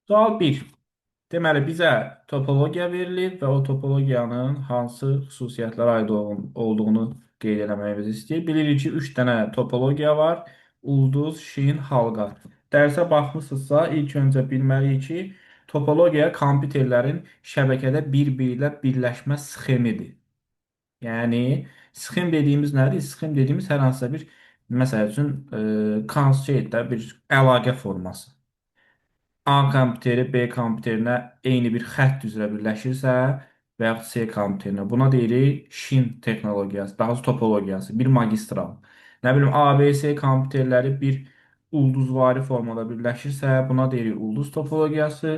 Sual 1. Deməli, bizə topologiya verilib və o topologiyanın hansı xüsusiyyətlərə aid olduğunu qeyd eləməyimizi istəyir. Bilirik ki, 3 dənə topologiya var. Ulduz, şin, halqa. Dərsə baxmışsınızsa, ilk öncə bilməliyik ki, topologiya kompüterlərin şəbəkədə bir-biri ilə birləşmə sxemidir. Yəni, sxem dediyimiz nədir? Sxem dediyimiz hər hansısa bir, məsəl üçün, şeydir, bir əlaqə forması. A kompüteri B kompüterinə eyni bir xətt üzrə birləşirsə və yaxud C kompüterinə. Buna deyirik şin texnologiyası, daha doğrusu topologiyası, bir magistral. Nə bilim, A, B, C kompüterləri bir ulduzvari formada birləşirsə, buna deyirik ulduz topologiyası.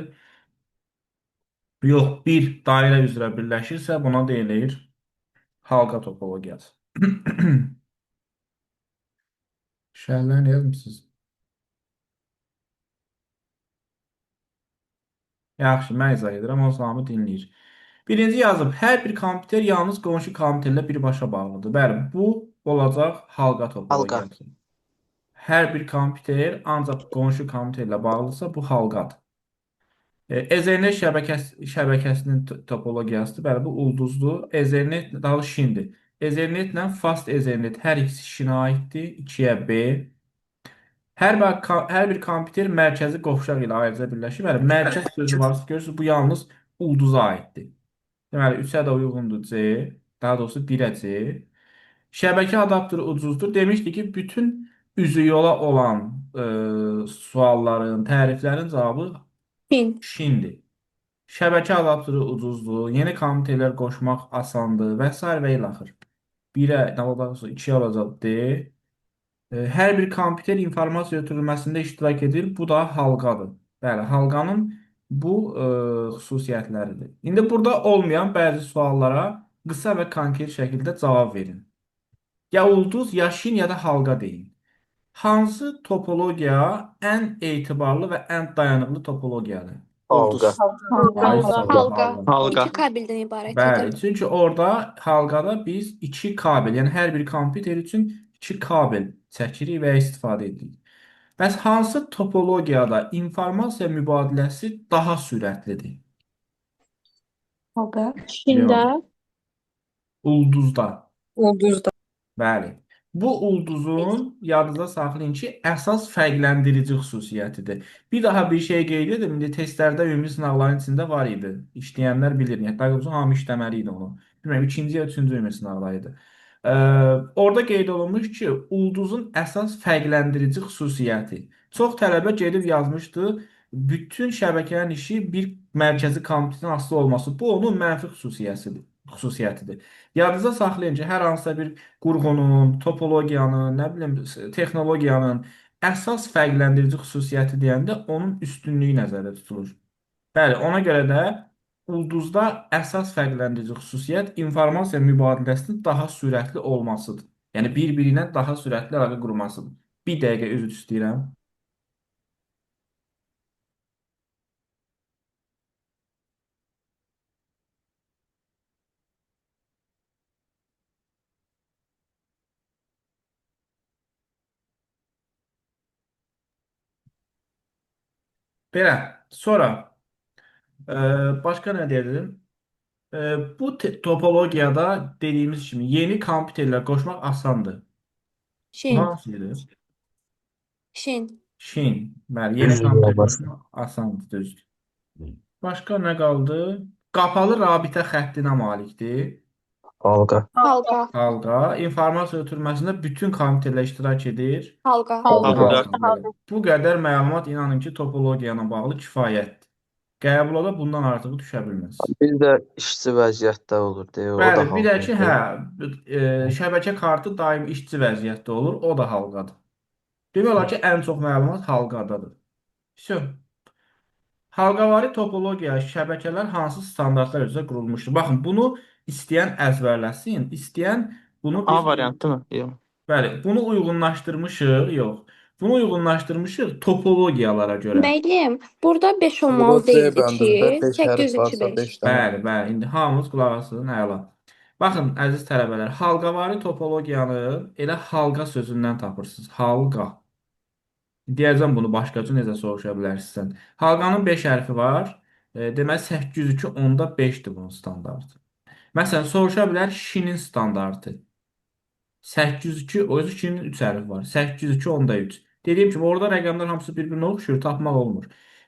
Yox, bir dairə üzrə birləşirsə, buna deyilir halqa topologiyası. Şərhlər nə yazmısınız? Yaxşı, mən izah edirəm, o hamı dinləyir. Birinci yazıb, hər bir kompüter yalnız qonşu kompüterlə birbaşa bağlıdır. Bəli, bu olacaq halqa Halqa. topologiyası. Hər bir kompüter ancaq qonşu kompüterlə bağlıdırsa, bu halqadır. Ethernet şəbəkəsinin topologiyasıdır. Bəli, bu ulduzdur. Ethernet daha doğrusu şindir. Ethernet ilə Fast Ethernet hər ikisi şinə aiddir. 2-yə B. Hər bir kompüter mərkəzi qovşaq ilə ayrıca birləşir. Bəli, mərkəz sözü varsa görürsünüz, bu yalnız ulduza aiddir. Deməli, 3-ə də uyğundur C, daha doğrusu 1-ə C. Şəbəkə adaptoru ucuzdur. Demişdi ki, bütün üzü yola olan sualların, təriflərin cavabı Şin. şindir. Şəbəkə adaptoru ucuzdur, yeni kompüterlər qoşmaq asandır və s. və ilaxır. 1-ə, daha doğrusu 2-yə olacaq D. Hər bir kompüter informasiya ötürülməsində iştirak edir. Bu da halqadır. Bəli, halqanın bu xüsusiyyətləridir. İndi burada olmayan bəzi suallara qısa və konkret şəkildə cavab verin. Ya ulduz, ya şin, ya da halqa deyin. Hansı topologiya ən etibarlı və ən dayanıqlı topologiyadır? Halqa. Ay, sağ ol, Halqa. halqa. Halqa. İki kabeldən ibarət Bəli, idi. çünki orada halqada biz 2 kabel, yəni hər bir kompüter üçün 2 kabel çəkirik və istifadə edirik. Bəs hansı topologiyada informasiya mübadiləsi daha sürətlidir? Halqa. Şində. Yox. Ulduzda. Ulduzda. Bəli. Bu ulduzun yadınızda saxlayın ki, əsas fərqləndirici xüsusiyyətidir. Bir daha bir şey qeyd edim. İndi testlərdə ümumi sınaqların içində var idi. İşləyənlər bilir. Yəni, daha doğrusu hamı işləməli idi onu. Bilmirəm, ikinci ya üçüncü ümumi sınaqlar idi. Orada qeyd olunmuş ki, ulduzun əsas fərqləndirici xüsusiyyəti. Çox tələbə gedib yazmışdı, bütün şəbəkənin işi bir mərkəzi kompüterdən asılı olması. Bu onun mənfi xüsusiyyətidir. Yadınızda saxlayın ki, hər hansısa bir qurğunun, topologiyanın, nə bilim, texnologiyanın əsas fərqləndirici xüsusiyyəti deyəndə onun üstünlüyü nəzərdə tutulur. Bəli, ona görə də ulduzda əsas fərqləndirici xüsusiyyət informasiya mübadiləsinin daha sürətli olmasıdır. Yəni, bir-biri ilə daha sürətli əlaqə qurmasıdır. Bir dəqiqə üzr istəyirəm. Belə, sonra, başqa nə deyirdim? Bu topologiyada dediyimiz kimi yeni kompüterlər qoşmaq asandır. Şin. Bu hansı idi? Şin. Şin. Bəli, yeni Düzdür, kompüter olmaz. qoşmaq asandır, düzdür. Başqa nə qaldı? Qapalı rabitə xəttinə malikdir. Halqa. Halqa. Halqa. İnformasiya ötürməsində bütün kompüterlər iştirak edir. Halqa. Halqa. Halqa. Bəli. Bu qədər məlumat inanın ki, topologiya ilə bağlı kifayətdir. Qəbula da bundan artığı düşə bilməz. Bir də işçi vəziyyətdə olur deyə, o da Bəli, bir də ki, halqadır. şəbəkə kartı daim işçi vəziyyətdə olur, o da halqadır. Demək olar ki, ən çox məlumat halqadadır. Vəsə. Halqavari topologiya şəbəkələr hansı standartlar üzrə qurulmuşdur? Baxın, bunu istəyən əzbərləsin, istəyən bunu A biz variantı mı? Yox. Bəli, bunu uyğunlaşdırmışıq, yox. Bunu uyğunlaşdırmışıq topologiyalara görə. Müəllim, burada 5 Burada olmalı C deyildi ki, bəndində 5 hərf 8 2 varsa 5. 5 dənə. Bəli, bəli, indi hamımız qulaq asın, əla. Baxın, əziz tələbələr, halqavari topologiyanı elə halqa sözündən tapırsınız. Halqa. Deyəcəm bunu başqa cür necə soruşa bilərsən. Halqanın 5 hərfi var. Deməli 802.5-dir bunun standartı. Məsələn, soruşa bilər Şinin standartı. 802, o özü Şinin 3 hərfi var. 802.3. Dediyim kimi orada rəqəmlər hamısı bir-birinə oxşuyur, tapmaq olmur.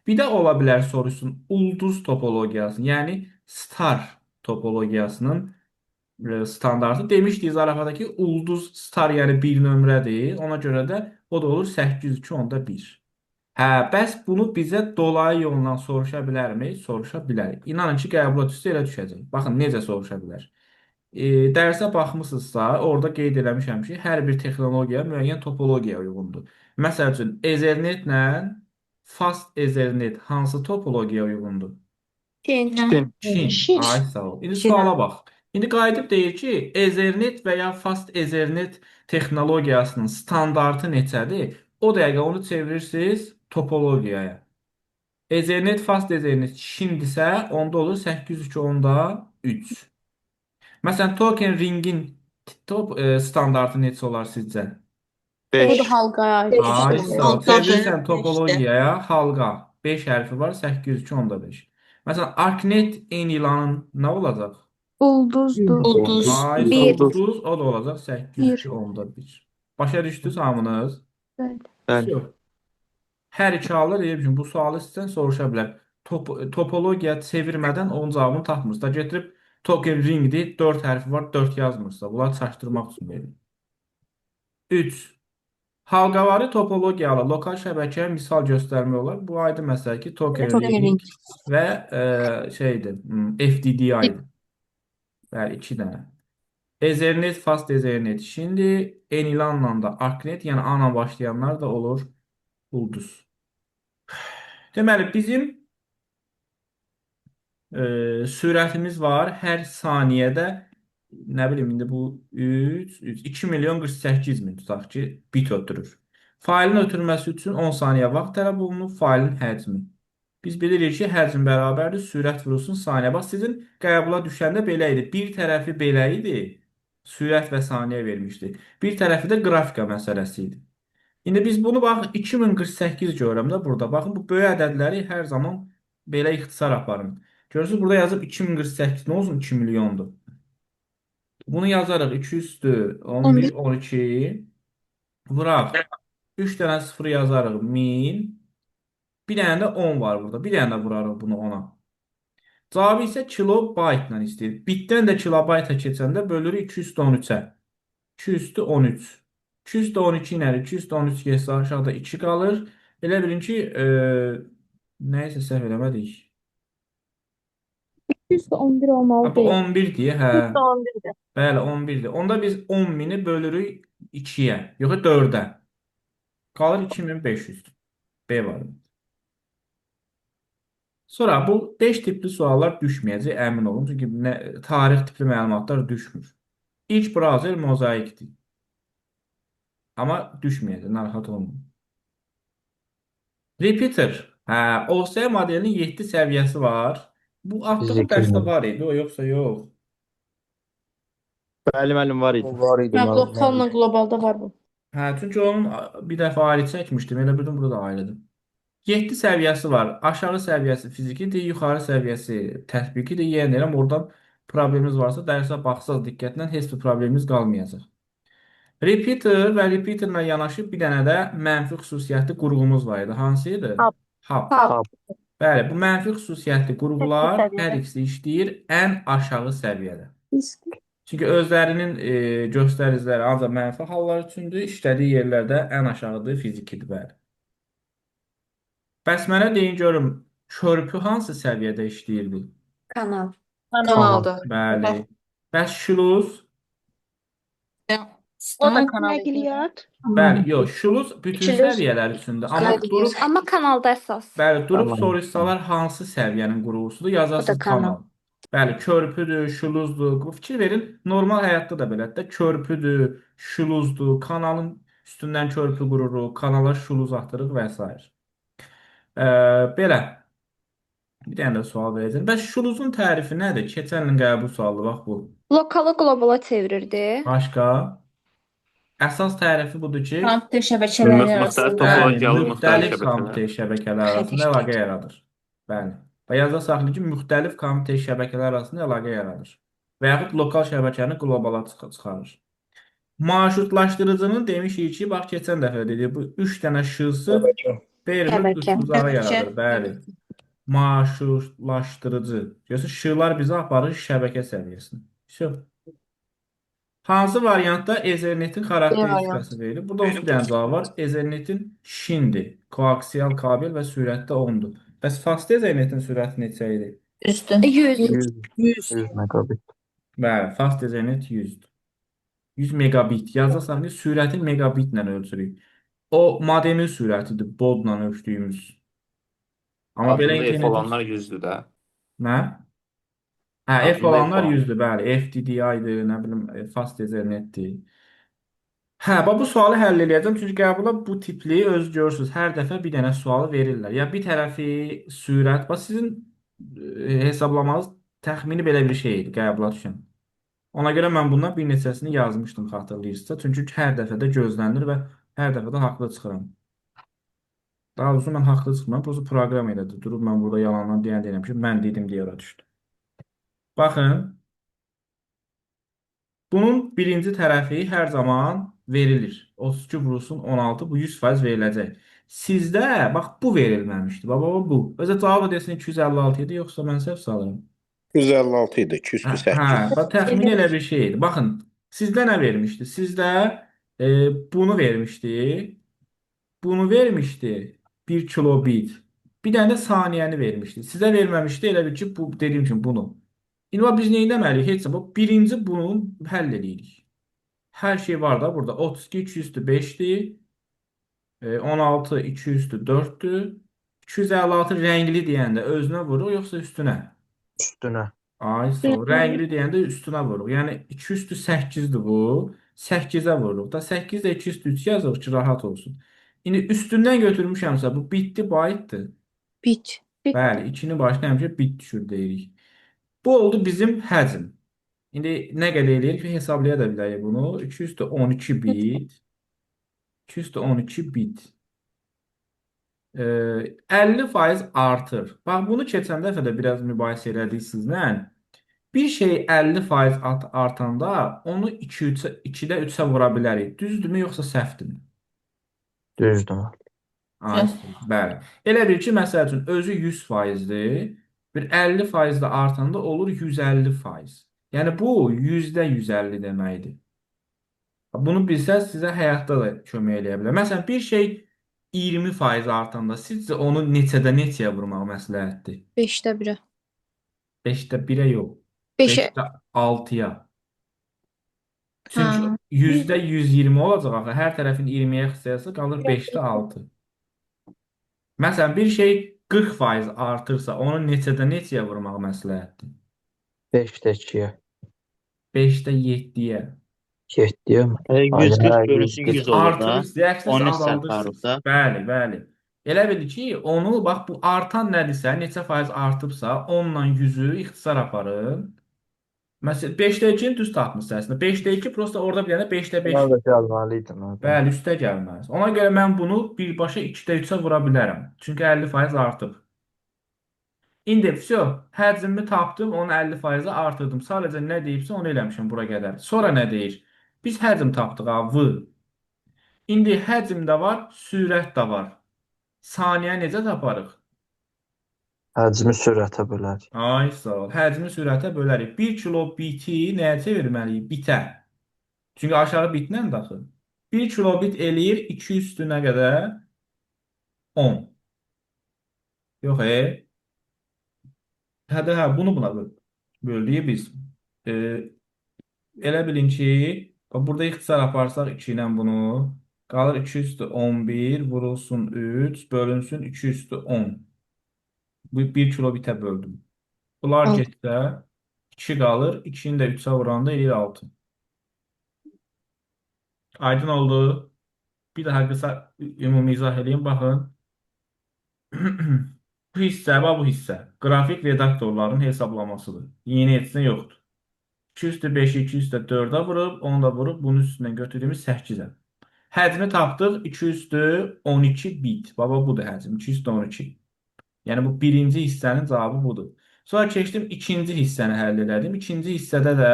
Bir də ola bilər soruşsun ulduz topologiyasının, yəni star topologiyasının standartı. Demişdik zarafatdakı ulduz star, yəni bir nömrədir. Ona görə də o da olur 802.1. Hə, bəs bunu bizə dolayı yolla soruşa bilərmi? Soruşa bilər. İnanın ki, qəbula düşsə elə düşəcək. Baxın, necə soruşa bilər. Dərsə baxmısınızsa, orada qeyd eləmişəm ki, hər bir texnologiya müəyyən topologiyaya uyğundur. Məsəl üçün, Ethernet-lə Fast Ethernet hansı topologiyaya uyğundur? Çin. Çin. Çin. Şin. Ay sağ ol. İndi suala bax. İndi qayıdıb deyir ki, Ethernet və ya Fast Ethernet texnologiyasının standartı neçədir? O dəqiqə onu çevirirsiniz topologiyaya. Ethernet, Fast Ethernet Çindirsə, onda olur 802.3. Məsələn, Token Ringin top standartı neçə olar sizcə? 5. Bu da halqaya aid. Ay sağ ol. Token Çevirirsən beşdir. topologiyaya halqa. 5 hərfi var, 802.5. Məsələn, Arknet N-ilanın nə olacaq? Ulduzdur. Ulduz. Ay sağ ol. Bir. Ulduz, o da olacaq 802.1. Başa düşdünüz hamınız? Evet. Bəli. Yox. Hər iki halda deyim ki, bu sualı sizdən soruşa bilər. Topologiya çevirmədən onun cavabını tapmırsınız. Da getirib token ringdir, 4 hərfi var, 4 yazmırsınız. Bunları çaşdırmaq üçün verir. 3. Halqavari topologiyalı lokal şəbəkəyə misal göstərmək olar. Bu aydın məsələ ki, token Token ring ring. və şeydir, FDDI-dir. Bəli, 2 dənə. Ethernet, Fast Ethernet. Şimdi Enilanla da Arknet, yəni A ilə başlayanlar da olur ulduz. Deməli, bizim sürətimiz var. Hər saniyədə nə bilim indi bu 3, 3, 2 milyon 48 min tutaq ki, bit ötürür. Faylın ötürməsi üçün 10 saniyə vaxt tələb olunur. Faylın həcmi. Biz bilirik ki, həcm bərabərdir sürət vurulsun saniyə. Bax, sizin qəbula düşəndə belə idi. Bir tərəfi belə idi, sürət və saniyə vermişdi. Bir tərəfi də qrafika məsələsi idi. İndi biz bunu bax 2048 görürəm də burada. Baxın, bu böyük ədədləri hər zaman belə ixtisar aparın. Görürsünüz, burada yazıb 2048, nə olsun 2 milyondur. Bunu yazarıq 2 üstü 11, 12. Vuraq. 3 dənə 0 yazarıq 1000. Bir dənə də 10 var burada. Bir dənə də vurarıq bunu 10-a. Cavabı isə kilobaytla istəyir. Bitdən də kilobayta keçəndə bölürük 2 üstü 13-ə. 2 üstü 13. 2 üstü 12 ilə 2 üstü 13 getsə aşağıda 2 qalır. Elə bilin ki, nəysə səhv eləmədik. 211 olmalı Ha, bu deyil. 11 deyə, hə. 11-dir. Bəli, 11-dir. Onda biz 10.000-i bölürük 2-yə, yox 4-ə. Qalır 2500. B var. Sonra bu 5 tipli suallar düşməyəcək, əmin olun. Çünki tarix tipli məlumatlar düşmür. İlk browser mozaikdir. Amma düşməyəcək, narahat olmayın. Repeater. Hə, OSI modelinin 7 səviyyəsi var. Bu atdığım Fiziki dərsdə mi? var idi, o yoxsa yox? Bəli, müəllim var idi. O var idi Hə, müəllim. lokalla globalda var bu. Hə, çünki onun bir dəfə ayrı çəkmişdim. Elə bildim burada da ayrıdır. 7 səviyyəsi var. Aşağı səviyyəsi fizikidir, yuxarı səviyyəsi tətbiqidir. Yenə deyirəm, oradan probleminiz varsa dərsə baxsaz diqqətlə heç bir probleminiz qalmayacaq. Repeater və repeaterlə yanaşı bir dənə də mənfi xüsusiyyətli qurğumuz var idi. Hansı idi? Hub. Hub. Hub. Bəli, bu mənfi xüsusiyyətli qurğular Səviyyədə. hər ikisi işləyir ən aşağı səviyyədə. Disk. Çünki özlərinin göstəriciləri ancaq mənfi hallar üçündür. İşlədiyi yerlərdə ən aşağıdır, fizikidir, bəli. Bəs mənə deyin görüm, körpü hansı səviyyədə işləyirdi? Kanal. Kanalda. Bəli. Bəs şluz? O da kanal. Nəqliyyat. Bəli, yox, şluz bütün Şluz. səviyyələr üçündür. Amma Nəqliyyat. durub, Amma kanalda əsas. bəli, durub Tamam. soruşsalar hansı səviyyənin qurğusudur, O da yazarsınız kanal. kanal. Bəli, körpüdür, şluzdur. Fikir verin, normal həyatda da belədir də. Körpüdür, şluzdur, kanalın üstündən körpü qururuq, kanala şluz atırıq və s. Belə. Bir dənə də sual verəcəm. Bəs şluzun tərifi nədir? Keçən ilin qəbul sualı bax bu. Lokalı qlobala çevirirdi. Başqa? Əsas tərifi budur ki, Kompüter şəbəkələri Müxtəlif arasında bəli, topologiyalı müxtəlif müxtəlif şəbəkələr. kompüter şəbəkələri Xətt arasında əlaqə işləyir. yaradır. Bəli. Və yadda saxlayın ki, müxtəlif kompüter şəbəkələri arasında əlaqə yaradır. Və yaxud lokal şəbəkəni qlobala çıxarır. Marşrutlaşdırıcının demişik ki, bax keçən dəfə dedi, bu 3 dənə şısı Şəbəkə. vermir, Şəbəkə. uzağı Şəbəkə. yaradır. Bəli. Marşrutlaşdırıcı. Görürsünüz, şığlar bizi aparır şəbəkə səviyyəsinə. Vəsə. Hansı variantda Ethernetin B xarakteristikası variantı. verilir? Burada 30 dənə cavab var. Ethernetin şindir. Koaksial kabel və sürəti də 10-dur. Bəs fast Ethernetin sürəti neçə idi? Üstün. 100. 100, 100. 100 megabit. Bəli, fast Ethernet 100-dür. 100 megabit. Yazacaqsan ki, sürəti megabitlə ölçürük. O modemin sürətidir, bodla ölçdüyümüz. Amma belə Adında F internetin olanlar 100-dür də. nə? Hə, F Adında F olanlar olan. 100-dür, bəli. FDDI-dir, nə bilim, fast Ethernet-dir. Hə, bax bu sualı həll eləyəcəm. Çünki qəbula bu tipli öz görürsüz. Hər dəfə bir dənə sualı verirlər. Ya bir tərəfi sürət, bax sizin hesablamanız təxmini belə bir şey idi qəbula düşən. Ona görə mən bundan bir neçəsini yazmışdım xatırlayırsınızsa. Çünki hər dəfə də gözlənilir və hər dəfə də haqlı çıxıram. Daha doğrusu mən haqlı çıxmıram. Prosta proqram elədi. Durub mən burada yalandan deyən deyirəm ki, mən dedim deyə ora düşdü. Baxın, bunun birinci tərəfi hər zaman verilir. 32 vurulsun 16, bu 100% veriləcək. Sizdə bax bu verilməmişdi. Bax baba bu. Özə cavab desin 256 idi, yoxsa mən səhv salıram? 256 idi, 208. Hə, bax təxmini elə bir şey idi. Baxın, sizdə nə vermişdi? Sizdə bunu vermişdi. Bunu vermişdi. 1 kilobit. Bir dənə də saniyəni vermişdi. Sizə verməmişdi elə bil ki, bu dediyim kimi bunu. İndi bax biz nə etməliyik? Heç nə. Bu birinci bunu həll eləyirik. Hər şey var da burada. 32 2 üstü 5-dir. 16 2 üstü 4-dür. 256 rəngli deyəndə özünə vurur yoxsa üstünə? Üstünə. Ay sağ ol. Rəngli deyəndə üstünə vururuq. Yəni 2 üstü 8-dir bu. 8-ə vururuq. Da 8 də 2 üstü 3 yazırıq ki, rahat olsun. İndi üstündən götürmüşəmsə bu bitdi, baytdır. Bit. Bəli, 2-nin başına həmişə bit düşür deyirik. Bu oldu bizim həcm. İndi nə qədər eləyirik? Hesablaya da bilərik bunu. 2 üstü 12 bit. 2 üstü 12 bit. 50% artır. Bax bunu keçən dəfə də biraz mübahisə elədik sizlə. Bir şey 50% artanda onu 2 3-ə 2-də 3-ə vura bilərik. Düzdürmü yoxsa səhvdirmi? Düzdür. Ay, bəli. Elə bil ki, məsəl üçün özü 100%-dir. Bir 50% də artanda olur 150%. Yəni bu %150 deməkdir. Bunu bilsəz sizə həyatda da kömək eləyə bilər. Məsələn, bir şey 20% artanda sizcə onu neçədə neçəyə vurmaq məsləhətdir? 5-də 1-ə. 5-də 1-ə yox. 5-ə. 5-də 6-ya. Çünki Ha. %120 olacaq axı. Hər tərəfin 20-yə hissəsi qalır 5-də 6. Məsələn, bir şey 40% artırsa, onu neçədə neçəyə vurmaq məsləhətdir? 5-də 2-yə. 5-də 7-yə. 7-yə mi? Ay, 140 hə, bölünsün 140. 100 olur da. Artırırsınız, əksinə 13 sent azaldırsınız. aparır da. Bəli, bəli. Elə bil ki, onu bax bu artan nədirsə, neçə faiz artıbsa, 10-la 100-ü ixtisar aparın. Məsələn, 5-də 2-ni düz tapmısınız əslində. 5-də 2 prosta orada bir dənə 5-də 5. Buna da gəlməli idim. Ha, ben. Bəli, üstə gəlməz. Ona görə mən bunu birbaşa 2-də 3-ə vura bilərəm. Çünki 50% artıb. İndi vəsə, həcmimi tapdım, onu 50%-ə artırdım. Sadəcə nə deyibsə onu eləmişəm bura qədər. Sonra nə deyir? Biz həcm tapdıq ha, V. İndi həcm də var, sürət də var. Saniyə necə taparıq? Həcmi sürətə bölərik. Ay sağ ol. Həcmi sürətə bölərik. 1 kilo biti nəyə çevirməliyik? Bitə. Çünki aşağı bitlə daxil. 1 kilobit eləyir 2 üstü nə qədər? 10. Yox, e. Hə də hə, bunu buna böldük biz. Elə bilin ki, bax burada ixtisar aparsaq 2 ilə bunu, qalır 2 üstü 11 vurulsun 3, bölünsün 2 üstü 10. Bu 1 kilobitə böldüm. Bunlar Altı. getsə 2 qalır. 2-ni də 3-ə vuranda eləyir 6. Aydın oldu. Bir daha qısa ümumi izah edeyim. Baxın. Bu hissə, bax bu hissə. Qrafik redaktorların hesablamasıdır. Yeni heç nə yoxdur. 2 üstü 5-i 2 üstə 4-ə vurub, onu da vurub bunun üstündən götürdüyümüz 8-ə. Həcmi tapdıq 2 üstü 12 bit. Baba budur həcm 2 üstü 12. Yəni bu birinci hissənin cavabı budur. Sonra keçdim ikinci hissəni həll elədim. İkinci hissədə də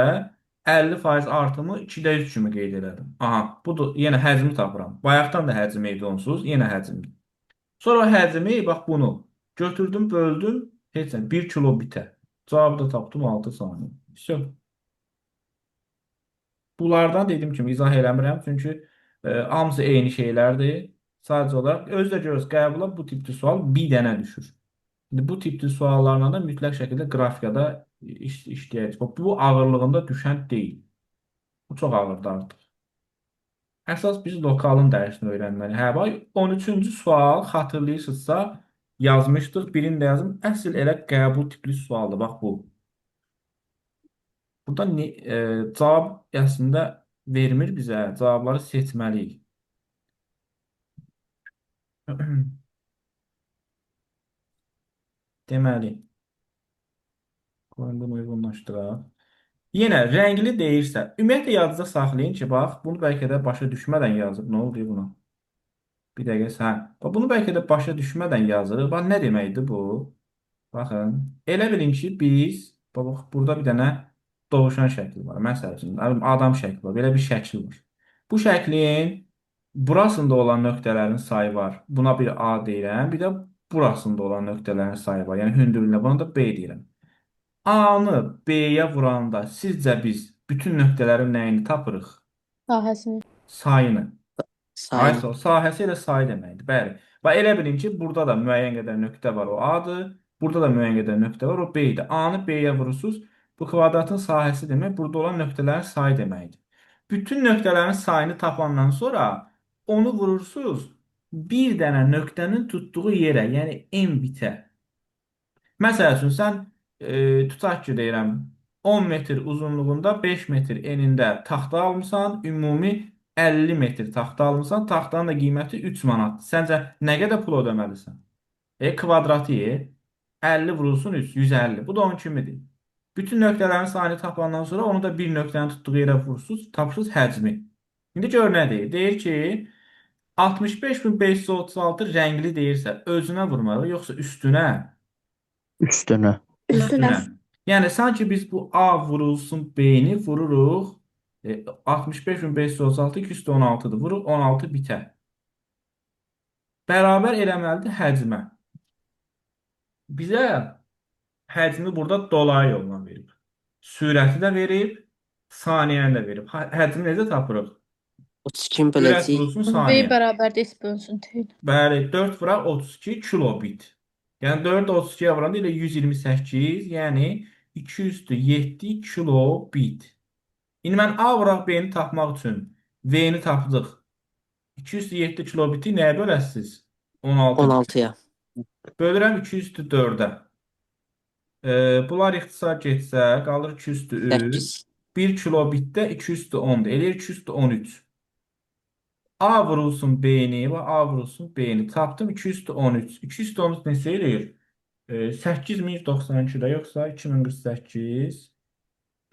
50% artımı 2-də 3 kimi qeyd elədim. Aha, budur. Yenə həcmi tapıram. Bayaqdan da həcm idi onsuz, yenə həcmdir. Sonra o həcmi, bax bunu götürdüm, böldüm, heç nə, 1 kilo bitə. Cavabı da tapdım 6 saniyə. Vəsə. Bunlardan dediyim kimi izah eləmirəm, çünki hamısı eyni şeylərdir. Sadəcə olaraq özü də görürsünüz, qəbula bu tipli sual bir dənə düşür. İndi bu tipli suallarla da mütləq şəkildə qrafikada işləyəcək. Bax, bu ağırlığında düşən deyil. Bu çox ağırdır artıq. Əsas biz lokalın dərsini öyrənməliyik. Hə, bax, 13-cü sual xatırlayırsınızsa yazmışdıq. Birini də yazım. Əsl elə qəbul tipli sualdır. Bax bu. Burada cavab əslində vermir bizə. Cavabları seçməliyik. Deməli, qoyun bunu uyğunlaşdıraq. Yenə rəngli deyirsə, ümumiyyətlə yadınızda saxlayın ki, bax, bunu bəlkə də başa düşmədən yazıb. Nə oldu buna? Bir dəqiqə, hə. Bax, bunu bəlkə də başa düşmədən yazırıq. Bax, nə deməkdir bu? Baxın, elə bilin ki, biz, bax, burada bir dənə dovşan şəkli var. Məsəl üçün, adam şəkli var. Belə bir şəkil var. Bu şəklin burasında olan nöqtələrin sayı var. Buna bir A deyirəm. Bir də burasında olan nöqtələrin sayı var. Yəni hündürlüyünə buna da B deyirəm. A-nı B-yə vuranda sizcə biz bütün nöqtələrin nəyini tapırıq? Sahəsini. Sayını. Sayını. Ayso, sahəsi elə sayı deməkdir. Bəli. Bax elə bilin ki, burada da müəyyən qədər nöqtə var, o A-dır. Burada da müəyyən qədər nöqtə var, o B-dir. A-nı B-yə vurursunuz. Bu kvadratın sahəsi demək, burada olan nöqtələrin sayı deməkdir. Bütün nöqtələrin sayını tapandan sonra onu vurursunuz bir dənə nöqtənin tutduğu yerə, yəni M bitə. Məsəl üçün, sən tutaq ki, deyirəm, 10 metr uzunluğunda 5 metr enində taxta almısan, ümumi 50 metr taxta almısan, taxtanın da qiyməti 3 manatdır. Səncə nə qədər pul ödəməlisən? Kvadratı 50 vurulsun 3, 150. Bu da onun kimidir. Bütün nöqtələrin sayını tapandan sonra onu da bir nöqtənin tutduğu yerə vurursunuz, tapırsınız həcmi. İndi gör nə deyir? Deyir ki, 65.536 rəngli deyirsə, özünə vurmalı, yoxsa üstünə? Üstünə. Üstünə. Yəni sanki biz bu A vurulsun B-ni vururuq. 65.536 216-dır. Vuruq 16 bitə. Bərabər eləməlidir həcmə. Bizə həcmi burada dolayı yolla verib. Sürəti də verib, saniyəni də verib. Həcmi necə tapırıq? 32-ni Sürət böləcəyik. vurulsun V saniyə. bərabərdir S bölünsün T. Bəli, 4 vuraq 32 kilobit. Yəni 4 32-yə vuranda elə 128, yəni 207 kilobit. İndi mən A vuraq B-ni tapmaq üçün V-ni tapdıq. 207 kilobiti nəyə böləsiniz? 16. 16-ya. Bölürəm 204-ə. Bunlar ixtisar getsə, qalır 203. 8. 1 kilobitdə 210-dur. Eləyir 213. A vurulsun B-ni və A vurulsun B-ni. Tapdım 213. 213 neçə eləyir? 8192-də yoxsa 2048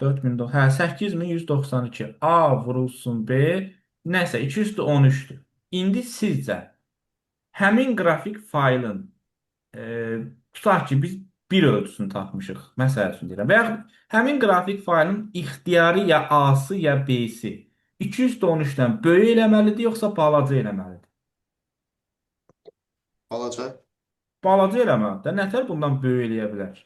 4000, hə, 8192. A vurulsun B nəsə 213-dür. İndi sizcə həmin qrafik faylın tutaq ki, biz bir ölçüsünü tapmışıq. Məsəl üçün deyirəm. Və yaxud həmin qrafik faylın ixtiyari ya A-sı ya B-si 213-dən böyük eləməlidir, yoxsa balaca eləməlidir? Balaca. Balaca eləməlidir. Nətər bundan böyük eləyə bilər?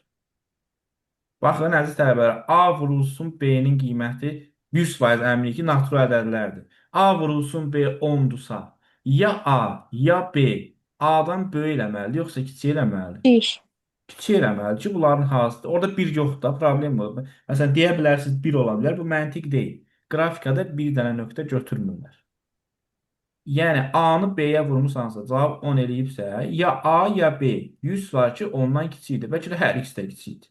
Baxın, əziz tələbələr, A vurulsun B-nin qiyməti 100% əminik ki, natural ədədlərdir. A vurulsun B 10-dursa, ya A, ya B A-dan böyük eləməlidir, yoxsa kiçik eləməlidir? Kiçik. Kiçik eləməlidir ki, bunların hansıdır? Orada bir yoxdur da, problem budur. Məsələn, deyə bilərsiniz 1 ola bilər. Bu məntiq deyil. Qrafikada bir dənə nöqtə götürmürlər. Yəni A-nı B-yə vurmusansa, cavab 10 eləyibsə, ya A, ya B. 100 var ki, ondan kiçikdir. Bəlkə də hər ikisi də kiçikdir.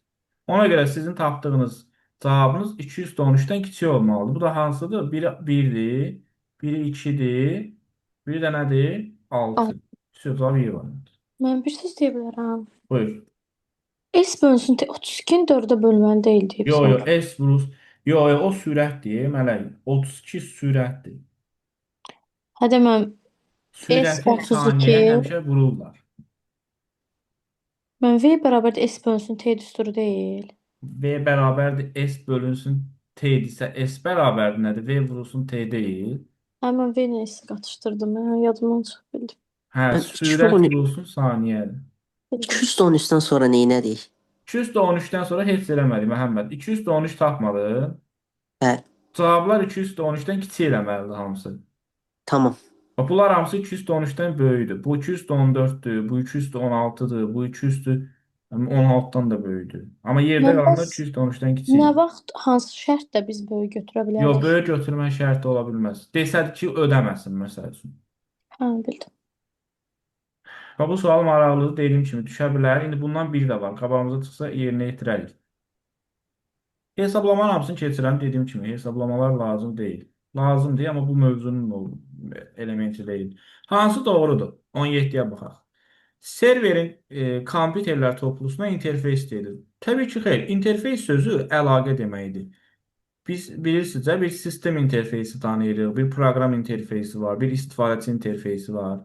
Ona görə sizin tapdığınız cavabınız 213-dən kiçik olmalıdır. Bu da hansıdır? Biri 1-dir, biri 2-dir, biri də nədir? 6. Cavab Y variantı. Mən bir söz deyə bilərəm. Buyur. S bölünsün T 32-ni 4-ə bölməli deyildi. Yox, yox, S vurulsun. Yox, yox, o sürətdir, Mələk. 32 sürətdir. Hə deməm Sürəti S32 saniyəyə həmişə vururlar. Mən V bərabərdir S bölünsün T düsturu deyil. V bərabərdir S bölünsün T idisə S bərabərdir nədir? V vurulsun T deyil. Hə mən V ilə S-i qatışdırdım. Hə, yadımdan çıxıb bildim. Hə, Mən sürət 213 vurulsun saniyədir. Bildim. 213-dən sonra neynədik? 213-dən sonra heç eləmədik Məhəmməd. 213 tapmadın. Bəli. Cavablar 213-dən kiçik eləməlidir hamısı. Tamam. Bax, bunlar hamısı 213-dən böyükdür. Bu 214-dür, bu 216-dır, bu 216-dan da böyükdür. Amma yerdə Mən qalanlar bəs 213-dən nə kiçikdir. vaxt hansı şərtdə biz böyük götürə Yox, bilərik? böyük götürmə şərti ola bilməz. Desədir ki, ödəməsin məsəl üçün. Hə, bildim. Bax, bu sual maraqlıdır, dediyim kimi düşə bilər. İndi bundan bir də var. Qabağımıza çıxsa yerinə yetirərik. Hesablamaların hamısını keçirəm, dediyim kimi hesablamalar lazım deyil. Lazım deyil, amma bu mövzunun o elementi deyil. Hansı doğrudur? 17-yə baxaq. Serverin kompüterlər toplusuna interfeys deyilir. Təbii ki, xeyr. İnterfeys sözü əlaqə deməkdir. Biz bilirsinizsə, bir sistem interfeysi tanıyırıq, bir proqram interfeysi var, bir istifadəçi interfeysi var.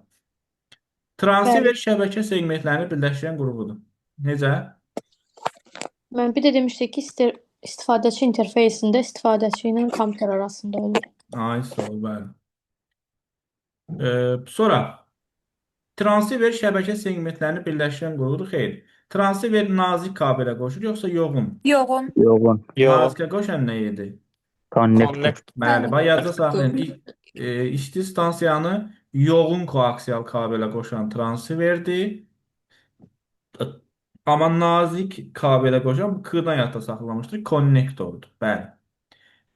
Transiver Bəli. şəbəkə segmentlərini birləşdirən qurğudur. Necə? Mən bir də demişdik ki, istifadəçi interfeysində istifadəçi ilə kompüter arasında olur. Ay, sağ ol, bəli. Sonra transiver şəbəkə segmentlərini birləşdirən qurğudur. Xeyr. Transiver nazik kabelə qoşur, yoxsa yoğun? Yoğun. Yoğun. Yox. Nazikə qoşan nə idi? Connector. Connect. Bəli, bax yadda saxlayın. İsti stansiyanı yoğun koaksial kabelə qoşan transiverdir. Amma nazik kabelə qoşan bu K-dan yadda saxlamışdır. Konnektordur. Bəli.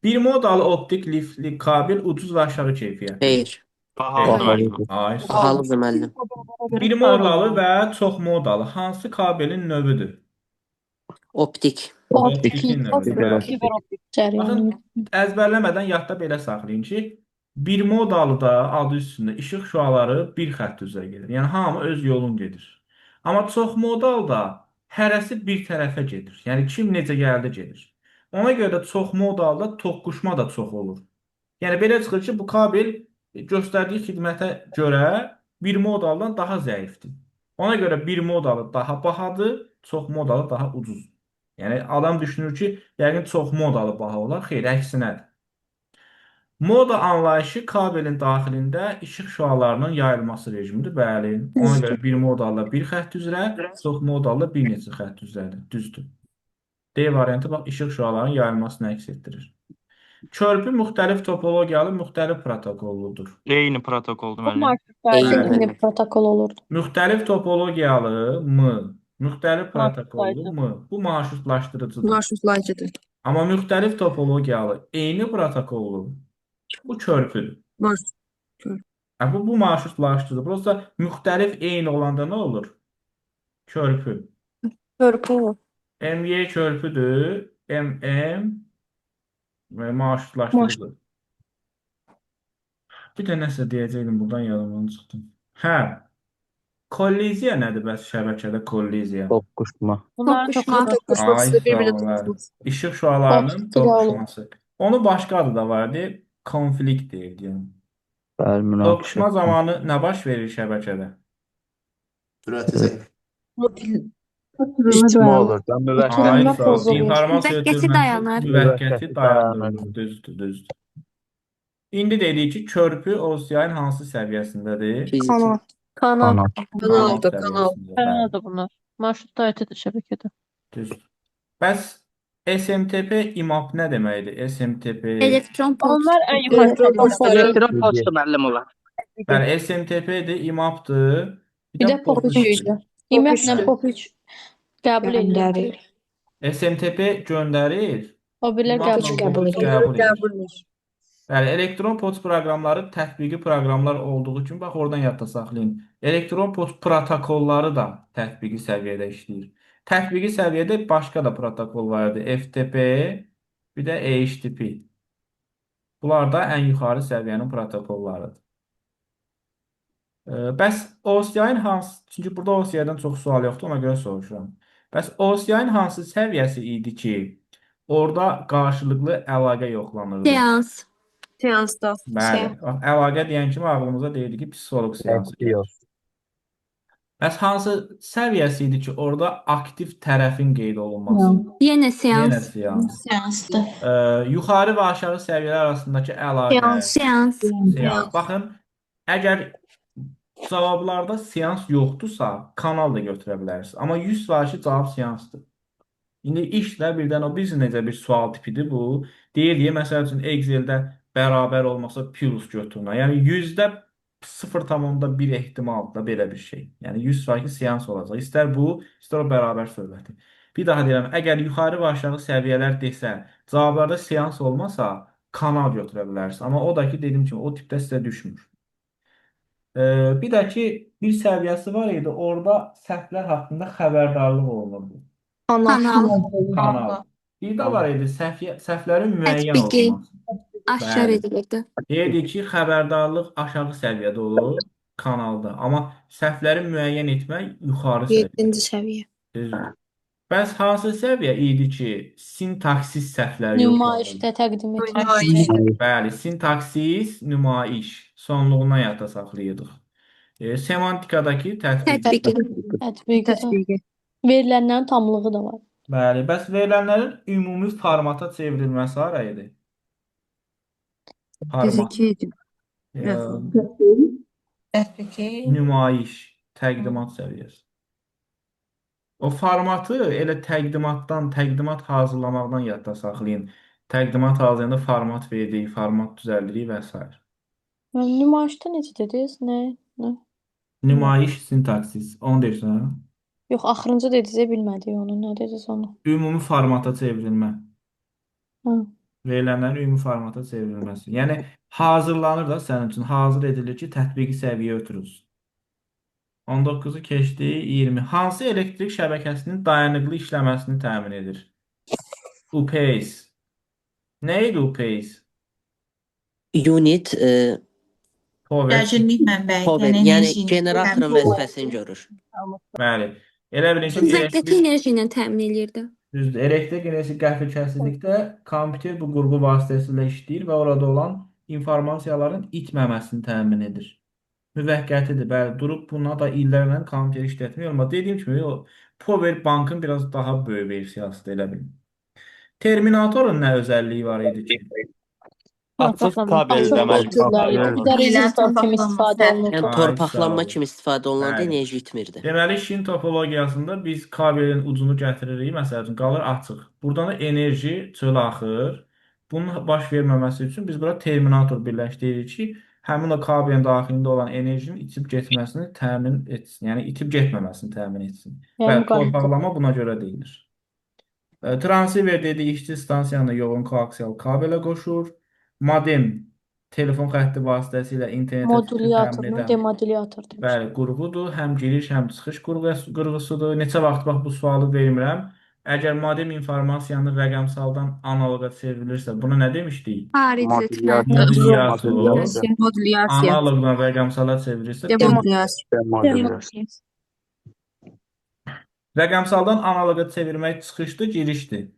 Bir modalı optik lifli kabel ucuz və aşağı keyfiyyətlidir. Xeyr. Bahalıdır Xeyr. müəllim. Ay, sağ ol. Bahalıdır müəllim. Bir modalı və çox modalı hansı kabelin növüdür? Optik. Optik Optikin növüdür, bəli. Fiber optik. cəryanı. Baxın, əzbərləmədən yadda belə saxlayın ki, bir modalı da adı üstündə işıq şüaları bir xətt üzrə gedir. Yəni hamı öz yolun gedir. Amma çox modal da hərəsi bir tərəfə gedir. Yəni kim necə gəldi gedir. Ona görə də çox modalda toqquşma da çox olur. Yəni belə çıxır ki, bu kabel göstərdiyi xidmətə görə bir modaldan daha zəifdir. Ona görə bir modalı daha bahadır, çox modalı daha ucuz. Yəni adam düşünür ki, yəqin çox modalı baha olar. Xeyr, əksinədir. Moda anlayışı kabelin daxilində işıq şüalarının yayılması rejimidir. Bəli. Ona Düzdür. görə bir modalla bir xətt üzrə, çox modalla bir neçə xətt üzrədir. Düzdür. D variantı bax işıq şüalarının yayılmasını əks etdirir. Körpü müxtəlif topologiyalı, müxtəlif protokolludur. Eyni protokoldur Bu müəllim. marşrutlayıcı. Eyni Eyni müəllim. protokol olurdu. Müxtəlif topologiyalı mı? Müxtəlif protokollu Marşrutlayıcı. mı? Bu marşrutlaşdırıcıdır. Marşrutlayıcıdır. Amma müxtəlif topologiyalı, eyni protokollu bu körpüdür. Marşrut. Hə, bu marşrutlaşdırıcıdır. Prosta müxtəlif eyni olanda nə olur? Körpü. Körpü olur. MY körpüdür. MM və marşrutlaşdırıcı. Bir də nəsə deyəcəkdim, buradan yadımdan çıxdı. Hə, kolliziya nədir bəs şəbəkədə kolliziya? Toqquşma. Bunların Toqquşma. toqquşması, Ay, sağ bir-birinə ol, bəli. toqquşması. İşıq şüalarının Optik olur. toqquşması. Onu başqa adı da var idi. Konflikt deyirdi yəni. Bəli, münaqişə. Toqquşma zamanı nə baş verir şəbəkədə? Sürəti zəif. İçtimə olur da, müvəqqəti. Ay, Ötürmə sağ ol. pozulur. İnformasiya Müvəqqəti ötürməsi dayanır. müvəqqəti Müvəqqəti dayandırılır. dayanır. Düzdür, düzdür. İndi dedik ki, körpü OCI-nin hansı səviyyəsindədir? Fiziki. Kanal. Kanal. Kanal. Kanal Kanaldır, kanal. səviyyəsində, bəli. Kanaldır bunlar. Marşrutlayıcıdır şəbəkədə. Düzdür. Bəs SMTP IMAP nə deməkdir? SMTP Elektron poçt. Onlar ən yuxarı Elektron səviyyədə. poçtları. Elektron poçtu müəllim olar. Bəli, SMTP-dir, IMAP-dır, bir Bir də də pop 3 POP3-dür. idi. IMAP-lə Pop 3-dür. pop 3 qəbul eləyir. Göndərir. SMTP göndərir, O birlər IMAP-la qəbul eləyir. Qəbul POP3 edir. qəbul edir. Qəbul edir. Bəli, elektron poçt proqramları tətbiqi proqramlar olduğu üçün bax oradan yadda saxlayın. Elektron poçt protokolları da tətbiqi səviyyədə işləyir. Tətbiqi səviyyədə başqa da protokol var idi. FTP, bir də HTTP. Bunlar da ən yuxarı səviyyənin protokollarıdır. Bəs OCI-nin hansı, çünki burada OCI-dən çox sual yoxdur, ona görə soruşuram. Bəs OCI-nin hansı səviyyəsi idi ki, Orada qarşılıqlı əlaqə yoxlanırdı. Seans. Seansda. Bəli. Bax, əlaqə deyən kimi ağlımıza deyirdi ki, psixoloq seansı gəlir. Bəs hansı səviyyəsi idi ki, orada aktiv tərəfin qeyd olunması? Yenə Yenə seans. seans. Seansdır. Yuxarı və aşağı səviyyələr arasındakı əlaqə. Seans. Seans. Seans. Baxın, əgər cavablarda seans yoxdursa, kanal da götürə bilərsiniz. Amma 100% ki, cavab seansdır. İndi işlə birdən o biz necə bir sual tipidir bu. Deyir deyə, məsəl üçün Excel-də bərabər olmasa plus götürün. Yəni 0,1% ehtimal da belə bir şey. Yəni 100% ki, seans olacaq. İstər bu, istər o bərabər söhbəti. Bir daha deyirəm, əgər yuxarı və aşağı səviyyələr desə, cavablarda seans olmasa, kanal götürə bilərsiniz. Amma o da ki, dediyim kimi, o tipdə sizə düşmür. Bir də ki, bir səviyyəsi var idi, orada səhvlər haqqında xəbərdarlıq olunurdu. Kanal. Kanal. Bir də var idi, səhvlərin müəyyən Tətbiqi. olunması. Aşkar Bəli. edilirdi. Deyirdik ki, xəbərdarlıq aşağı səviyyədə olur kanalda. Amma səhvləri müəyyən etmək yuxarı səviyyədə. 7-ci səviyyə. Düzdür. Bəs hansı səviyyə idi ki, sintaksis səhvləri yoxlanırdı? Nümayişdə təqdim etmək. Bəli, sintaksis, nümayiş sonluğuna yadda saxlayırdıq. Semantikadakı tətbiq. Tətbiqi. Tətbiqi. Tətbiqi. Verilənlərin tamlığı da var. Bəli, bəs verilənlərin ümumi formata çevrilməsi hara idi? Format. Fiziki idi. Tətbiqi. Nümayiş, təqdimat səviyyəsi. O formatı elə təqdimatdan, təqdimat hazırlamaqdan yadda saxlayın. Təqdimat hazırlayanda format veririk, format düzəldirik və s. Nümayişdə necə dediniz? Nə? Nə? Nümayiş sintaksis. Onu deyirsən, hə? Yox, axırıncı dediniz, bilmədik onu. Nə dediniz onu? Ümumi formata çevrilmə. Hə. Verilənlərin ümumi formata çevrilməsi. Yəni hazırlanır da sənin üçün hazır edilir ki, tətbiqi səviyyə ötürülsün. 19-u keçdi, 20. Hansı elektrik şəbəkəsinin dayanıqlı işləməsini təmin edir? UPS. Nə idi UPS? Unit Power. Gərginlik mənbəyi, power, yəni yəni enerjinin generatorun vəzifəsini görür. Bəli. Elə bilin ki, Müvəqqəti elektrik enerji ilə təmin eləyirdi. düzdür. Elektrik enerjisi qəfil kəsildikdə kompüter bu qurğu vasitəsilə işləyir və orada olan informasiyaların itməməsini təmin edir. Müvəqqətidir. Bəli, durub buna da illərlə kompüter işlətmək olmaz. Dediyim kimi, o Power Bankın biraz daha böyük versiyasıdır elə bilin. Terminatorun nə özəlliyi var idi ki? Açıq kabel Açıq demək. cürləri idi. Bir də rezistor kimi istifadə Yəni olunurdu. Ay, sağ torpaqlanma olun. kimi istifadə olunanda Bəli. enerji itmirdi. Deməli, şin topologiyasında biz kabelin ucunu gətiririk, məsəl üçün qalır açıq. Buradan da enerji çölə axır. Bunun baş verməməsi üçün biz bura terminator birləşdiririk ki, həmin o kabelin daxilində olan enerjinin itib getməsini təmin etsin. Yəni itib getməməsini təmin etsin. Yəni Bəli, müqayisə. torpaqlama buna görə deyilir. Transceiver dediyi işçi stansiyanı yoğun koaksial kabelə qoşur. Modem telefon xətti vasitəsilə internetə çıxışı təmin Modulyatorla edən demodulyator demiş. bəli, qurğudur. Həm giriş, həm çıxış qurğusudur. Neçə vaxt bax bu sualı vermirəm. Əgər modem informasiyanı rəqəmsaldan analoqa çevrilirsə, buna nə demişdik? Xaric etmə. Modulyator. Modulyasiya. Analoqdan rəqəmsala çevrilirsə, Demodulyasiya. Demodulyasiya. rəqəmsaldan analoqa çevirmək çıxışdır, girişdir.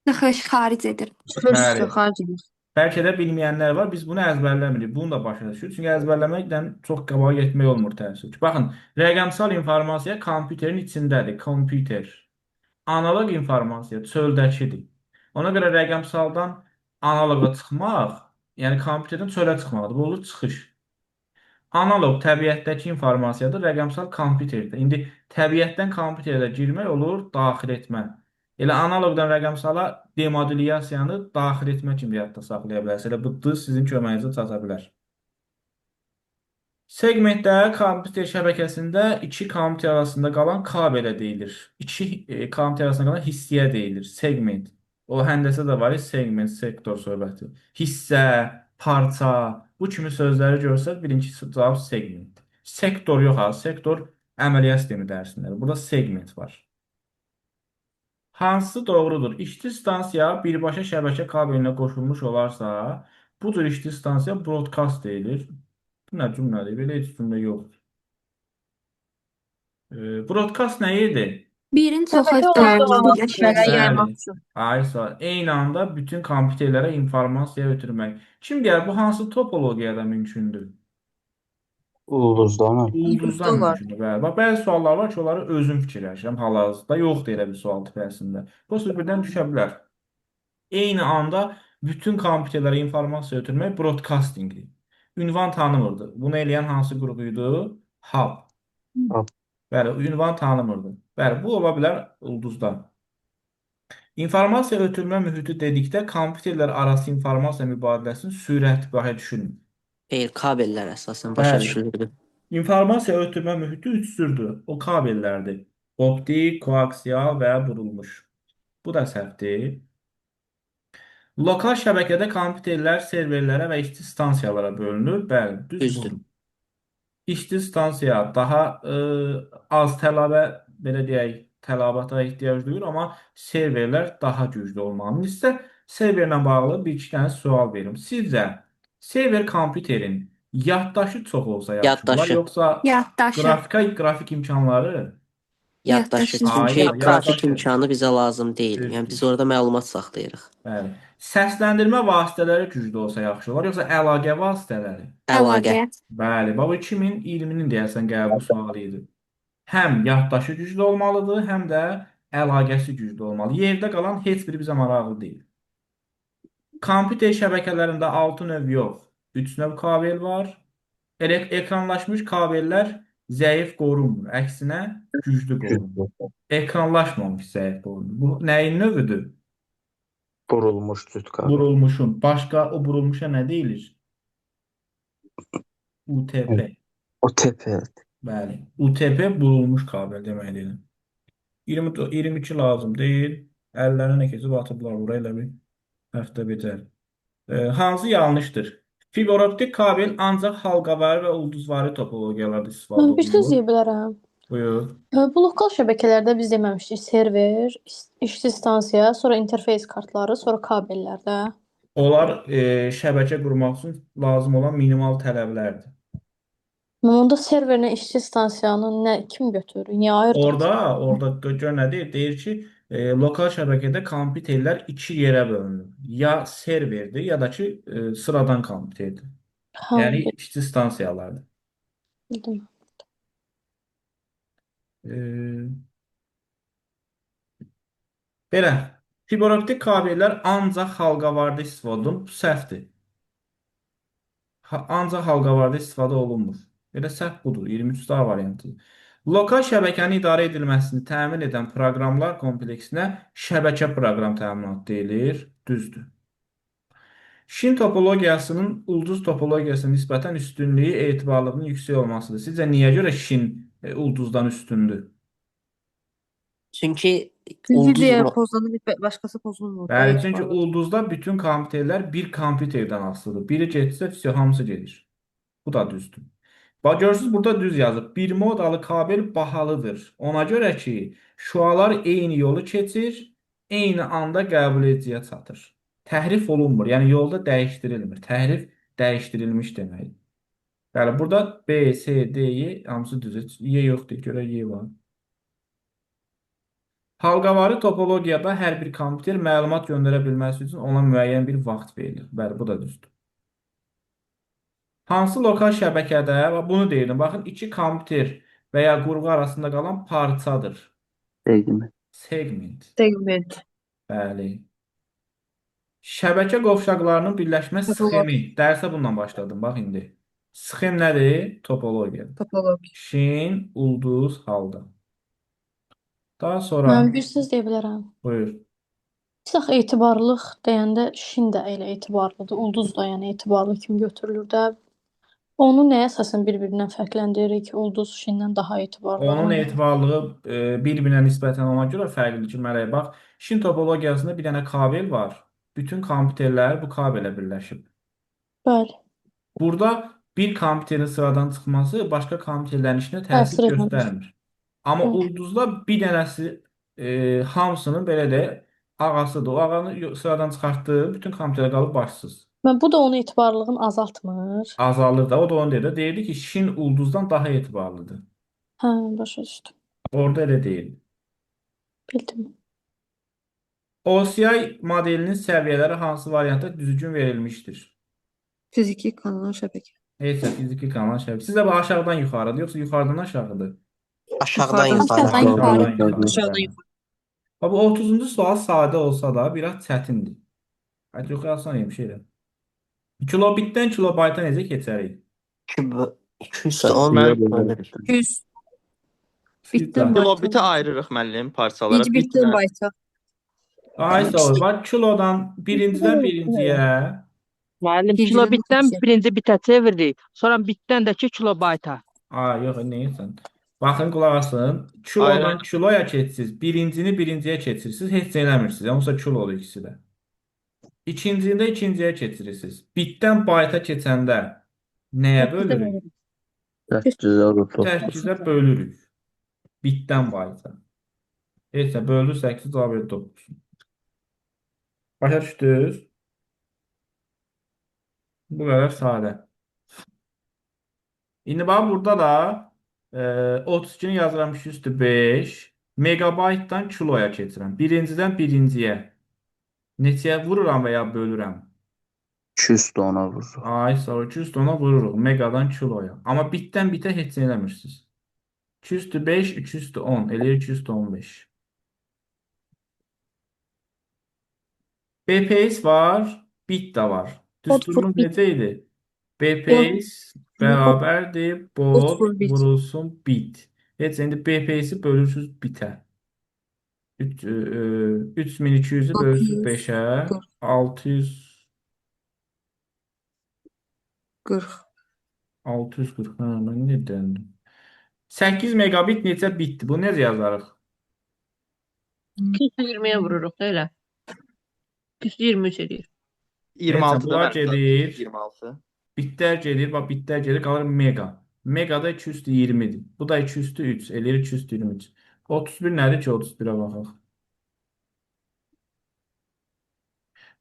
Çıxış xaric edir. Çıxış Bəli. xaric edir. Bəlkə də bilməyənlər var. Biz bunu əzbərləmirik. Bunu da başa düşürük. Çünki əzbərləməklə çox qabağa getmək olmur təəssüf ki. Baxın, rəqəmsal informasiya kompüterin içindədir. Kompüter. Analoq informasiya çöldəkidir. Ona görə rəqəmsaldan analoqa çıxmaq, yəni kompüterdən çölə çıxmaqdır. Bu olur çıxış. Analoq təbiətdəki informasiyadır, rəqəmsal kompüterdə. İndi təbiətdən kompüterə girmək olur daxil etmə. Elə analoqdan rəqəmsala demodulyasiyanı daxil etmə kimi yadda saxlaya bilərsiniz. Elə bu D sizin köməyinizə çata bilər. Segmentdə kompüter şəbəkəsində iki kompüter arasında qalan kabelə deyilir. İki kompüter arasında qalan hissəyə deyilir. Segment. O həndəsə də var ya segment, sektor söhbəti. Hissə, parça, bu kimi sözləri görsəz bilin ki, cavab segment. Sektor yox ha, sektor əməliyyat sistemi dərsindədir. Burada segment var. Hansı doğrudur? İşçi stansiya birbaşa şəbəkə kabelinə qoşulmuş olarsa, bu cür işçi stansiya broadcast deyilir. Bu nə cümlədir? Belə heç cümlə yoxdur. Broadcast nə idi? Birin çoxu Şəbəkə olanda birləşməsi. mənə yaymaq Bəli. üçün. Ay sağ ol. Eyni anda bütün kompüterlərə informasiya ötürmək. Kim deyər bu hansı topologiyada mümkündür? Ulduzda mı? Ulduzda Ulduzda var. mümkündür. Bəli. Bax, bəzi suallar var ki, onları özüm fikirləşirəm. Hal-hazırda yoxdur elə bir sual tipi əslində. Bu birdən düşə bilər. Eyni anda bütün kompüterlərə informasiya ötürmək broadcastingdir. Ünvan tanımırdı. Bunu eləyən hansı qrup idi? Hub. Hub. Bəli, ünvan tanımırdı. Bəli, bu ola bilər ulduzda. İnformasiya ötürmə mühiti dedikdə kompüterlər arası informasiya mübadiləsinin sürəti başa düşülmür. Xeyr, kabellər əsasən başa Bəli. düşülürdü. İnformasiya ötürmə mühiti üç cürdür. O kabellərdir. Optik, koaksial və burulmuş. Bu da səhvdir. Lokal şəbəkədə kompüterlər serverlərə və işçi stansiyalara bölünür. Bəli, düz Düzdür. budur. İşçi stansiya daha az tələbə, belə deyək, tələbata ehtiyac duyur, amma serverlər daha güclü olmalıdır. Sizə serverlə bağlı bir iki dənə sual verim. Sizcə server kompüterin yaddaşı çox olsa yaxşı olar, Yaddaşı. yoxsa Yaddaşı. qrafik imkanları? Yaddaşı. Yaddaşı. Çünki Ay, qrafik yaddaşı. imkanı bizə lazım deyil. Yəni biz Düzdür. orada məlumat saxlayırıq. Bəli. Səsləndirmə vasitələri güclü olsa yaxşı olar, yoxsa əlaqə vasitələri? Əlaqə. Əlaqə. Bəli, bax bu 2020-nin deyəsən qəbul sualı idi. Həm yaddaşı güclü olmalıdır, həm də əlaqəsi güclü olmalı. Yerdə qalan heç biri bizə maraqlı deyil. Kompüter şəbəkələrində 6 növ yox, 3 növ kabel var. Elə ekranlaşmış kabellər zəif qorunmur, əksinə güclü qorunur. Ekranlaşmamış zəif qorunur. Bu nəyin növüdür? Burulmuş cüt kabel. Burulmuşun. Başqa o burulmuşa nə deyilir? UTP. OTP. Bəli. UTP burulmuş kabel deməkdir. 20, 22 lazım deyil. Əllərinə keçib atıblar bura elə bir həftə bitər. Hansı yanlışdır? Fiberoptik kabel ancaq halqavari və ulduzvari topologiyalarda istifadə Mən bir söz olunur. deyə bilərəm. Buyur. Bu lokal şəbəkələrdə biz deməmişdik server, işçi stansiya, sonra interfeys kartları, sonra kabellərdə. Onlar şəbəkə qurmaq üçün lazım olan minimal tələblərdir. Mən onda serverlə işçi stansiyanı nə kim götürür? Niyə ayırdıq? Orada gör nə deyir? Deyir ki, lokal şəbəkədə kompüterlər iki yerə bölünür. Ya serverdir, ya da ki, sıradan kompüterdir. Hə, Yəni işçi stansiyalardır. bildim. E, belə, fiberoptik kabellər ancaq halqavarda istifadə olunur. Bu səhvdir. Ancaq halqavarda istifadə olunmur. Belə səhv budur. 23 daha variantıdır. Lokal şəbəkənin idarə edilməsini təmin edən proqramlar kompleksinə şəbəkə proqram təminatı deyilir. Düzdür. Şin topologiyasının ulduz topologiyasına nisbətən üstünlüyü etibarlılığının yüksək olmasıdır. Sizcə niyə görə şin ulduzdan üstündür? Çünki Çünki ulduz digər pozlanır, başqası pozulmur. Daha Bəli, çünki etibarlıdır. ulduzda bütün kompüterlər bir kompüterdən asılıdır. Biri getsə, vəsə, hamısı gedir. Bu da düzdür. Bax, görürsünüz, burada düz yazıb. Bir modalı kabel bahalıdır. Ona görə ki, şüalar eyni yolu keçir, eyni anda qəbul ediciyə çatır. Təhrif olunmur, yəni yolda dəyişdirilmir. Təhrif dəyişdirilmiş deməkdir. Bəli, burada B, C, D, Y hamısı düzdür. Y yoxdur, görə Y var. Halqavari topologiyada hər bir kompüter məlumat göndərə bilməsi üçün ona müəyyən bir vaxt verilir. Bəli, bu da düzdür. Hansı lokal şəbəkədə, və bunu deyirdim, baxın, iki kompüter və ya qurğu arasında qalan parçadır. Segment. Segment. Segment. Bəli. Şəbəkə qovşaqlarının birləşmə Topologi. sxemi. Dərsə bununla başladım, bax indi. Sxem nədir? Topologiya. Topologi. Şin, ulduz, halda. Daha sonra, Mən bir söz deyə bilərəm. buyur. Biz axı etibarlılıq deyəndə şin də elə etibarlıdır, ulduz da yəni etibarlı kimi götürülür də. Onu nəyə əsasən bir-birindən fərqləndiririk ki, ulduz şindən daha etibarlı Onun ona görə. etibarlılığı bir-birinə nisbətən ona görə fərqlidir ki, mələk bax, şin topologiyasında bir dənə kabel var. Bütün kompüterlər bu kabelə birləşib. Bəli, Burada bir kompüterin sıradan çıxması başqa kompüterlərin işinə təsir təsir etməz. göstərmir. Amma Bəli. ulduzda bir dənəsi hamısının belə də ağasıdır. O ağanı sıradan çıxartdı, bütün kompüterlər qalıb başsız. Mən bu da onun etibarlılığını azaltmır. Azalır da. O da onu deyir. Deyirdi ki, şin ulduzdan daha etibarlıdır. Hə, başa düşdüm. Orada elə deyil. Bildim. OCI modelinin səviyyələri hansı variantda düzgün verilmişdir? Fiziki kanal şəbəkə. Heç nə, fiziki kanal şəbəkə. Sizə bu aşağıdan yuxarıdır, yoxsa yuxarıdan aşağıdır? Aşağıdan Yuxarıdan yuxarı. Aşağıdan yuxarı. Aşağıdan yuxarı. Aşağıdan Bəli. yuxarı. Bax, bu 30-cu sual sadə olsa da biraz çətindir. Ay, çox asan imiş elə. Kilobitdən kilobayta necə keçərik? 210 bölür. 200 bitdən Kilobiti bayta. ayırırıq müəllim parçalara. Bir bitdən Bitlə bayta. Ay, sağ ol. Bax, kilodan birincidən birinciyə. Müəllim, İkincidən kilobitdən ikinciyə. birinci bitə çeviririk. Sonra bitdən də ki kilobayta. Ay, yox, neysən. Baxın, qulaq asın. Kilodan Ayrı. kiloya keçsiz, birincini birinciyə keçirsiniz, heç nə eləmirsiniz. Yəni, onsuz da kilo olur ikisi də. İkincini də ikinciyə keçirirsiniz. Bitdən bayta keçəndə nəyə bölürük? 8-ə 9. 8-ə bölürük. Bitdən bayta. Heç nə, böldü 8, cavab verdi 9. Başa düşdünüz? Bu qədər sadə. İndi bax burada da 32-ni yazıram 205 megabaytdan kiloya keçirəm. Birincidən birinciyə. Neçəyə vururam və ya bölürəm? 200 ona vururuq. Ay, sağ ol. 200 ona vururuq. Megadan kiloya. Amma bitdən bitə heç nə eləmirsiniz. 205, 210. Eləyir 215. BPS var, bit də var. Bot vur Düsturumuz bit. necə idi? BPS bərabərdir Bot bot vur bit. vurulsun bit. Heç indi BPS-i bölürsünüz bitə. 3200-ü bölürsünüz 5-ə, 640. 600 40. 640. Hə, mən nə deyirəm? 8 megabit neçə bitdir? Bu necə yazarıq? 220-yə vururuq da elə. 223 eləyir. Neysə, 26-da bunlar mənim gedir. 26. Bitlər gedir, bax bitlər gedir, qalır mega. Mega da 220-dir. Bu da 203, eləyir 223. 31 nədir ki, 31-ə baxaq.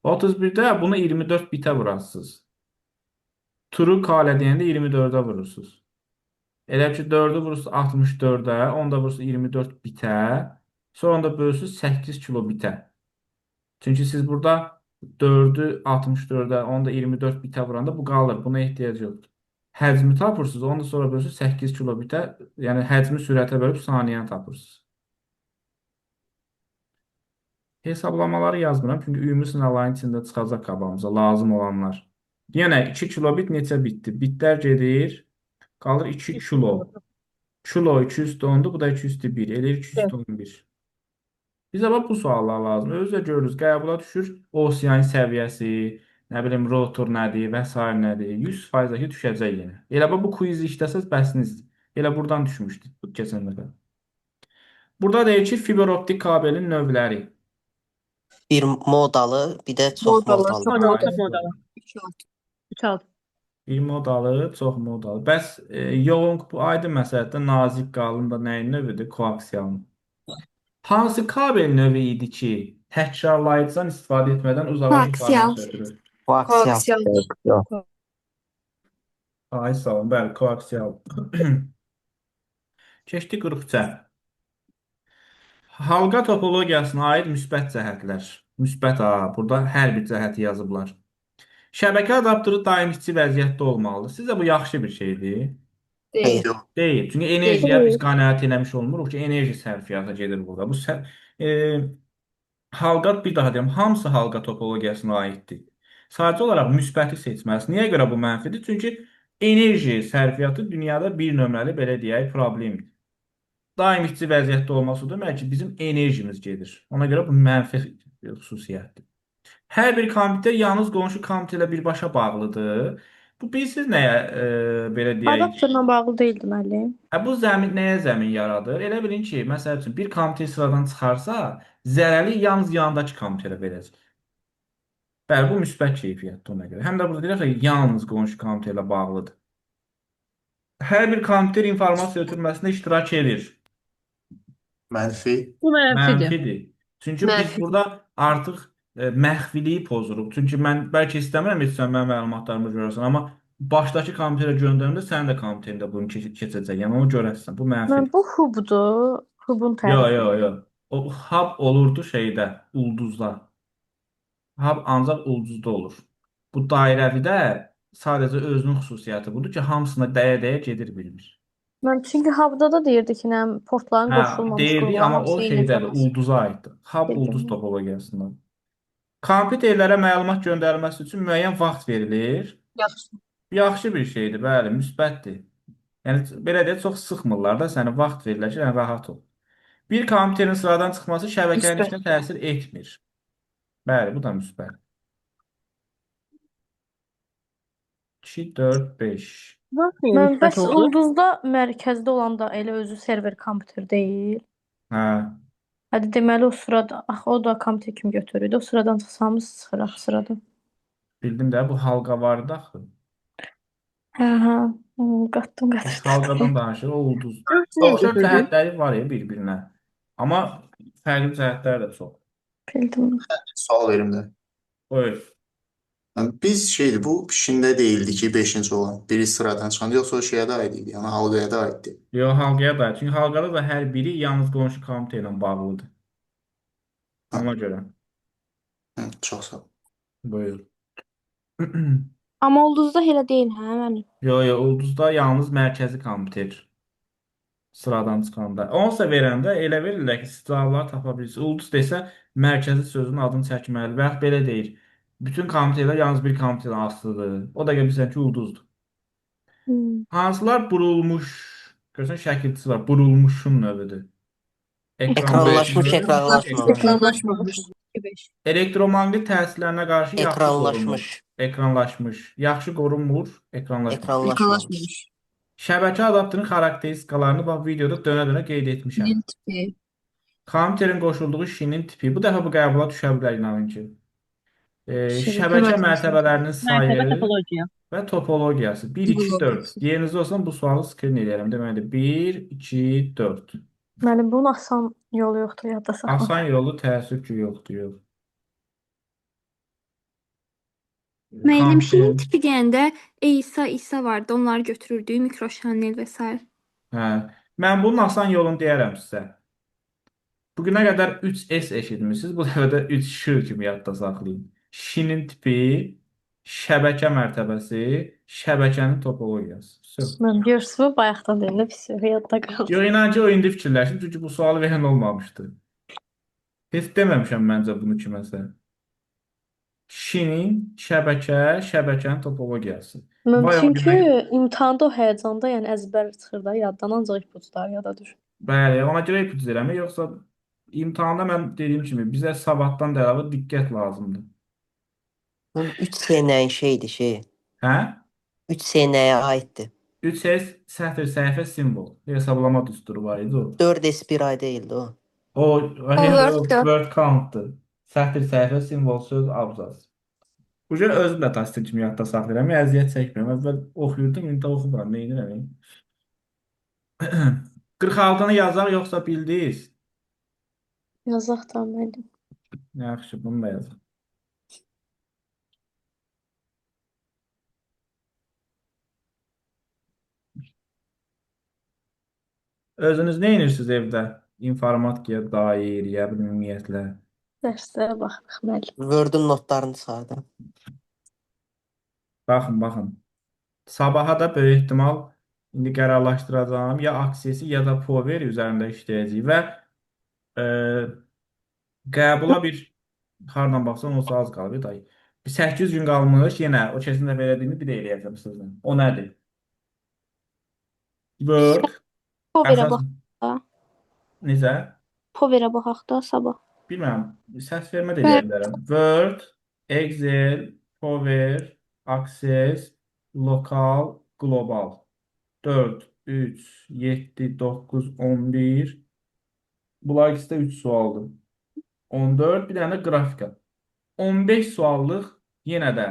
31-də bunu 24 bitə vurasınız. True kalə deyəndə 24-ə vurursunuz. Elə ki 4-ü vurursunuz 64-ə, onu da vurursunuz 24 bitə. Sonra onu da bölürsünüz 8 kilobitə. Çünki siz burada 4-ü 64-ə, onu da 24 bitə vuranda bu qalır. Buna ehtiyac yoxdur. Həcmi tapırsınız, onu da sonra bölürsünüz 8 kilobitə, yəni həcmi sürətə bölüb saniyəni tapırsınız. Hesablamaları yazmıram, çünki ümumi sınavların içində çıxacaq qabağımıza lazım olanlar. Yenə 2 kilobit neçə bitdir? Bitlər gedir, qalır 2 kilo. Kilo 210-dur, bu da 201, eləyir 211. Bizə bax bu suallar lazım. Özü də görürüz, qəbula düşür OCI-nin səviyyəsi, nə bilim rotor nədir və sair nədir. 100% ki düşəcək yenə. Elə bax bu quizi işləsəz bəsinizdir. Elə buradan düşmüşdü bu keçən dəfə. Burada deyir ki, fiber optik kabelin növləri. Bir modalı, bir də çox Modalı, modalı. çox Modalı, modalı. çox modalı. 3 6. 3 6. Bir modalı, çox modalı. Bəs yoğun bu aydın məsələdir. Nazik qalın da nəyin növüdür? Koaksialın. Hansı kabel növü idi ki, təkrarlayıcıdan istifadə etmədən uzağa Koaksial. informasiya ötürür? Koaksial. Koaksial. Ay sağ olun, bəli, koaksial. Keçdik 43-ə. Halqa topologiyasına aid müsbət cəhətlər. Müsbət ha, burada hər bir cəhəti yazıblar. Şəbəkə adaptörü daim işçi vəziyyətdə olmalıdır. Sizcə bu yaxşı bir şeydir? Deyil. Xeyr. Deyil. Çünki enerjiyə biz qənaət eləmiş olmuruq ki, enerji sərfiyyatı gedir burada. Bu halqa bir daha deyirəm, hamısı halqa topologiyasına aiddir. Sadəcə olaraq müsbəti seçməlisin. Niyə görə bu mənfidir? Çünki enerji sərfiyyatı dünyada bir nömrəli belə deyək problemdir. Daim işçi vəziyyətdə olması demək ki, bizim enerjimiz gedir. Ona görə bu mənfi xüsusiyyətdir. Hər bir kompüter yalnız qonşu kompüterlə birbaşa bağlıdır. Bu bilirsiniz nəyə belə deyək? Adaptorla bağlı deyildi müəllim. Hə, bu zəmin nəyə zəmin yaradır? Elə bilin ki, məsəl üçün bir kompüter sıradan çıxarsa, zərəri yalnız yanındakı kompüterə verəcək. Bəli, bu müsbət keyfiyyətdir ona görə. Həm də burada deyirlər ki, yalnız qonşu kompüterlə bağlıdır. Hər bir kompüter informasiya ötürməsində iştirak edir. Mənfi. Bu mənfidir. Mənfidir. Çünki biz Mənfi. burada artıq məxfiliyi pozuruq. Çünki mən bəlkə istəmirəm heç sən mənim məlumatlarımı görəsən, amma başdakı kompüterə göndərəndə sənin də kompüterində bunu keçəcək. Yəni onu görəsən. Bu mənfidir. Mən bu hubdur. Hubun Yo, tərifi. yo, yo. O hub olurdu şeydə, ulduzda. Hub ancaq ulduzda olur. Bu dairəvidə sadəcə özünün xüsusiyyəti budur ki, hamısına dəyə-dəyə gedir bilmir. Mən çünki hubda da deyirdi ki, nə portların Hə, qoşulmamış deyirdi, qurğular amma o hamısı eyni şeydədir, informasiya. ulduza aiddir. Hub ulduz Bildim. topologiyasında. Kompüterlərə məlumat göndərilməsi üçün müəyyən vaxt verilir. Yaxşı. Yaxşı bir şeydir, bəli, müsbətdir. Yəni belə deyək, çox sıxmırlar da səni vaxt verirlər ki, yəni rahat ol. Bir kompüterin sıradan çıxması şəbəkənin Müsbət. işinə təsir etmir. Bəli, bu da müsbət. 2, 4, 5. Nasıl Mən müsbət bəs oldu? ulduzda mərkəzdə olan da elə özü server kompüter deyil. Hə. Hadi deməli o sırada, axı o da kompüter kimi götürürdü. O sıradan çıxsamız çıxır axı sıradan. Bildim də bu halqa vardı axı. Hə, hə. Qatdım, Biz qatdım. halqadan danışırıq, o ulduz. Dörd niyə Oxşar götürdü? cəhətləri var ya bir-birinə. Amma fərqli cəhətləri də çox. Bildim. Sual verim də. Buyur. Yəni biz şeydi, bu şində deyildi ki, 5-ci olan biri sıradan çıxan, yoxsa o şeyə də aid idi, yəni halqaya da aiddir. Yox, halqaya da. Çünki halqada da hər biri yalnız qonşu kompüterlə bağlıdır. Hə, Ona görə. hı, çox sağ ol. Buyur. Amma ulduzda elə deyil, hə mənim. Yo, yo, ulduzda yalnız mərkəzi kompüter sıradan çıxanda. Onsa verəndə elə verirlər ki, siz cavabları tapa bilirsiniz. Ulduz desə mərkəzi sözün adını çəkməli. Və yaxud belə deyir. Bütün kompüterlər yalnız bir kompüterdən asılıdır. O da bilirsən ki, ulduzdur. Hmm. Hansılar burulmuş? Görürsən şəkilçisi var. Burulmuşun növüdür. Ekranlaşmış, Ekranlaşmış. ekranlaşmamış. Ekranlaşmamış. 2, 5. Elektromaqnit təsirlərinə qarşı yaxşı qorunur. Ekranlaşmış. Ekranlaşmış. Yaxşı qorunmur, ekranlaşmış. Ekranlaşmamış. Ekranlaşmamış. Şəbəkə adapterinin xarakteristikalarını bax videoda dönə-dönə qeyd etmişəm. Şinin tipi. Kompüterin qoşulduğu şinin tipi. Bu dəfə bu qəbula düşə bilər inanın ki. Şəbəkə Şəbəkə mərtəbəsi. mərtəbələrinin Mərtəbə sayı topologiya. və topologiyası. 1, 2, 4. Topologiyası. Yerinizdə olsam bu sualı skrin eləyərəm. Deməli 1, 2, 4. Mənim bunun asan yolu yoxdur yadda saxlamaq. Asan yolu təəssüf ki, yoxdur, yox. Müəllim şinin Kompüterin tipi deyəndə EYSA, İSA vardı. Onları götürürdük, mikroşanel və sair. Hə. Mən bunun asan yolunu deyərəm sizə. Bugünə qədər 3S eşitmisiniz. Bu dəfə də 3Ş kimi yadda saxlayın. Şinin tipi, şəbəkə mərtəbəsi, şəbəkənin topologiyası. Vəsə. Mən görürsünüz bu bayaqdan deyim də pis yadda qaldı. Yox, inan ki, o indi fikirləşdim. Çünki bu sualı verən olmamışdı. Heç deməmişəm məncə bunu kiməsə. Şinin şəbəkə, şəbəkənin topologiyası. Mən Vay o çünki günə. imtahanda o həyəcanda, yəni əzbər çıxır da yaddan ancaq ipucları yada düşür. Bəli, ona görə ipucu deyirəm. Yoxsa imtahanda mən dediyim kimi bizə savaddan da əlavə diqqət lazımdır. 3S nəyin şeydi şey. Hə? 3S nəyə aiddir? 3S sətr, səhifə, simvol. Hesablama düsturu var idi o. 4S bir ay değildi o. O, O o Word-dur. word count-dur. Sətr, səhifə, simvol, söz, abzas. Bu cür özüm də tasdik kimi yadda saxlayıram. Əziyyət çəkmirəm. Əvvəl oxuyurdum, indi oxumuram. Nə edirəm? 46-nı yazaq yoxsa bildiniz? Yazaq da müəllim. Yaxşı, bunu da yazaq. Özünüz nə edirsiniz evdə? İnformatikaya dair, ya bilim ümumiyyətlə. Dərslərə baxırıq müəllim. Word-ün notlarını çıxardım. Baxın, baxın. Sabaha da böyük ehtimal indi qərarlaşdıracağam. Ya Access-i ya da Power üzərində işləyəcəyik və e, qəbula bir hardan baxsan olsa az qalır dayı. Bir 8 gün qalmış, yenə o keçən dəfə elədiyimi bir də eləyəcəm sizlə. O nədir? Word Powerə əsas bax da. necə? Powerə baxaq da sabah. Bilmirəm, səs vermə də eləyə bilərəm. Word, Excel, Power, Access, Lokal, Global. 4, 3, 7, 9, 11. Bunlar ikisi də 3 sualdır. 14, bir dənə də qrafika. 15 suallıq yenə də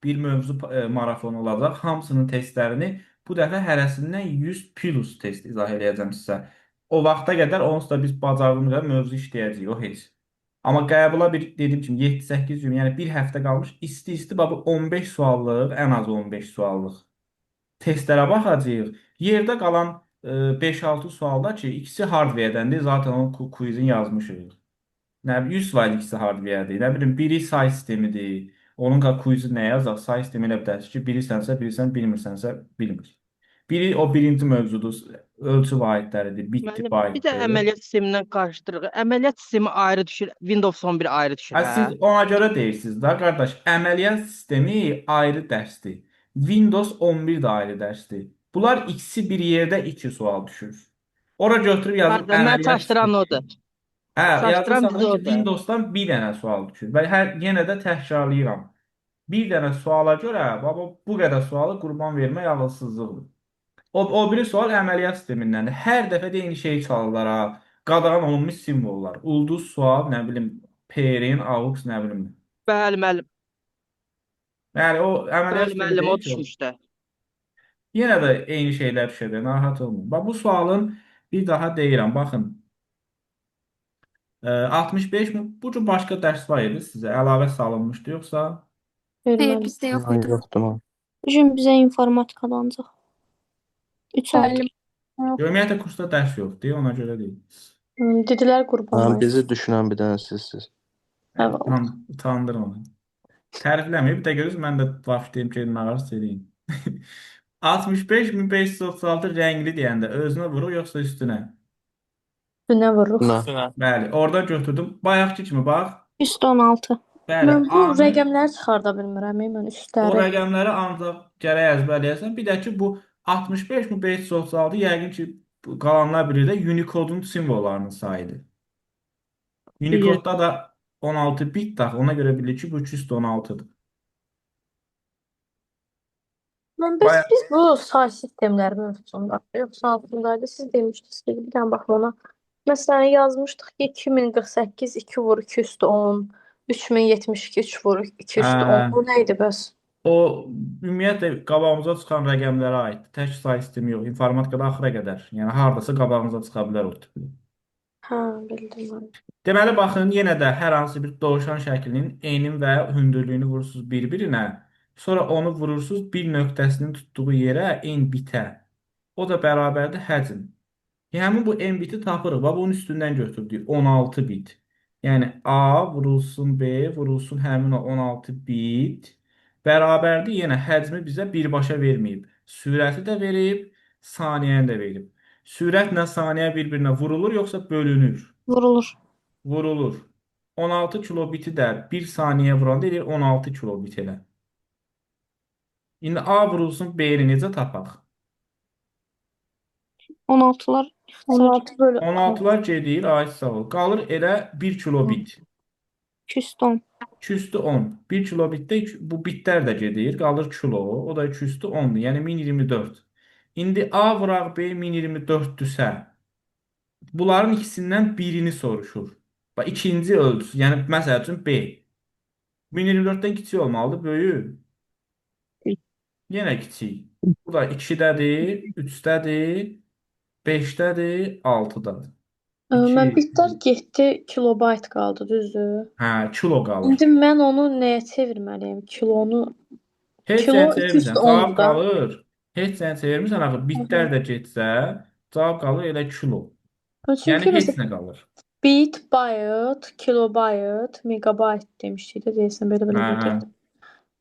bir mövzu marafonu olacaq. Hamısının testlərini bu dəfə hərəsindən 100 plus test izah eləyəcəm sizə. O vaxta qədər onsuz da biz bacardığımız qədər mövzu işləyəcəyik, o heç. Amma qəbula bir dediyim kimi 7-8 gün, yəni bir həftə qalmış isti-isti bax bu 15 suallıq, ən az 15 suallıq testlərə baxacağıq. Yerdə qalan 5-6 sualda ki, ikisi hardware-dəndir. Zaten onun quizini yazmışıq. Nə bilim 100% ikisi hardware-dir. Nə bilim biri say sistemidir. Onun quizi nə yazaq? Say sistemi elə bir dərs ki, bilirsənsə bilirsən, bilmirsənsə bilmir. Biri o birinci mövzudur, ölçü vahidləridir, bitdir, Müəllim, bir də baytdır. əməliyyat sistemindən qarışdırırıq. Əməliyyat sistemi ayrı düşür, Windows 11 ayrı düşür, Ha, hə? siz ona görə deyirsiniz da qardaş, əməliyyat sistemi ayrı dərsdir. Windows 11 də ayrı dərsdir. Bunlar ikisi bir yerdə iki sual düşür. Ora götürüb yazıb Pardon, mən əməliyyat çaşdıran sistemi. odur. Hə, Çaşdıran yazırsan bizi ki, odur. Windows'dan bir dənə sual düşür. Və yenə də təkrarlayıram. Bir dənə suala görə baba bu qədər sualı qurban vermək ağılsızlıqdır. O biri sual əməliyyat sistemindəndir. Hər dəfə də eyni şeyi çalırlar ha. Qadağan olunmuş simvollar. Ulduz sual, nə bilim, Perin, aux, nə bilim. Bəli, müəllim. Yəni o əməliyyat Bəli, sistemi müəllim, o deyil ki o. düşmüşdü. Yenə də eyni şeylər düşə bilər, narahat olmayın. Bax bu sualın bir daha deyirəm, baxın. 65 mi? Bu cür başqa dərs var idi sizə əlavə salınmışdı yoxsa? Xeyr, Xeyr, müəllim. bizdə yox Mən idi. yoxdur mən. Bu gün bizə informatikadan ancaq. 3 Müəllim, Ümumiyyətlə kursda dərs yoxdur, ona görə deyil. Dedilər Qurban Mən ayı. bizi düşünən bir dənə sizsiz. Eyvallah. Utandır onu. Tərifləmir. Bir də görürsünüz, mən də laf deyim ki, nağar eləyim. 65536 rəngli deyəndə özünə vurur yoxsa üstünə? Üstünə vururuq. Nə? Bəli, oradan götürdüm. Bayaqki kimi bax. 116. Bəli, Mən bu A-nın rəqəmləri çıxarda bilmirəm, mən o üstləri. rəqəmləri ancaq gərək əzbərləyəsən. Bir də ki, bu 65536 yəqin ki, bu qalanlar bilir də Unicode-un simvollarının sayıdır. Unicode-da da 16 bit daxil. Ona görə bilir ki, bu 216-dır. Mən bəs Bayaq biz bu say sistemləri mövzusunda yoxsa altındaydı. Siz demişdiniz ki, bir dənə baxım ona. Məsələn, yazmışdıq ki, 2048 2 vur 2 üstü 10, 3072 3 vur 2 üstü 10. Hə, Bu nə idi bəs? o ümumiyyətlə qabağımıza çıxan rəqəmlərə aiddir. Tək say sistemi yox. İnformatikada axıra qədər. Yəni hardasa qabağımıza çıxa bilər o tipli. Hə, bildim mən. Deməli baxın, yenə də hər hansı bir dovşan şəklinin enin və hündürlüyünü vurursunuz bir-birinə. Sonra onu vurursunuz bir nöqtəsinin tutduğu yerə n bitə. O da bərabərdir həcm. Həmin bu n biti tapırıq. Bax, bunun üstündən götürdük. 16 bit. Yəni A vurulsun B vurulsun həmin o 16 bit bərabərdir. Yenə həcmi bizə birbaşa verməyib. Sürəti də verib, saniyəni də verib. Sürətlə saniyə bir-birinə vurulur yoxsa bölünür? Vurulur. Vurulur. 16 kilobiti də 1 saniyə vuranda eləyir 16 kilobit elə. İndi A vurulsun B-ni necə tapaq? 16-lar ixtisar 16 bölü 6. 16-lar gedir, ay sağ ol. Qalır elə 1 kilobit. 210. 2 üstü 10. 1 kilobitdə bu bitlər də gedir. Qalır kilo. O da 2 üstü 10-dur. Yəni 1024. İndi A vuraq B 1024-dürsə, bunların ikisindən birini soruşur. Bax, ikinci ölçüsü. Yəni məsəl üçün B. 1024-dən kiçik olmalıdır, böyük. Yenə kiçik. Bu da 2-dədir, 3-dədir, 5-dədir, 6-dadır. Mən 2, bitlər getdi, kilobayt qaldı, düzdür? Hə, kilo qalır. İndi mən onu nəyə çevirməliyəm? Kilonu Heç kilo nəyə çevirmirsən, 210-dur cavab da. qalır. Heç nəyə çevirmirsən axı, bitlər də getsə, cavab qalır elə kilo. Yəni Çünki heç məsələn nə qalır. bit, byte, kilobayt, megabayt demişdik də deyəsən belə belə Hə, bir hə. deyirdim.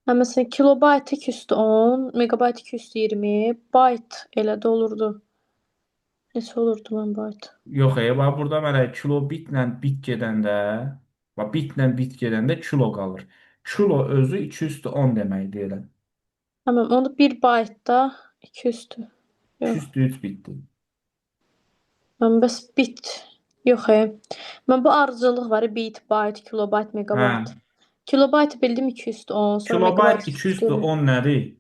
Hə, məsələn kilobayt 210, megabayt 220, bayt elə də olurdu. Neçə olurdu mən bayt? Yox, bax burada mənə kilobitlə bit gedəndə, bax bitlə bit gedəndə kilo qalır. Kilo özü 210 deməkdir elə. Tamam, onu 1 baytda 200. Yox. 203 bitdir. Mən bəs bit yox, e. Mən bu ardıcıllıq var, bit, bayt, kilobayt, megabayt. Hə. Kilobayt bildim 210, sonra Kilobayt megabayt 220. 210 nədir?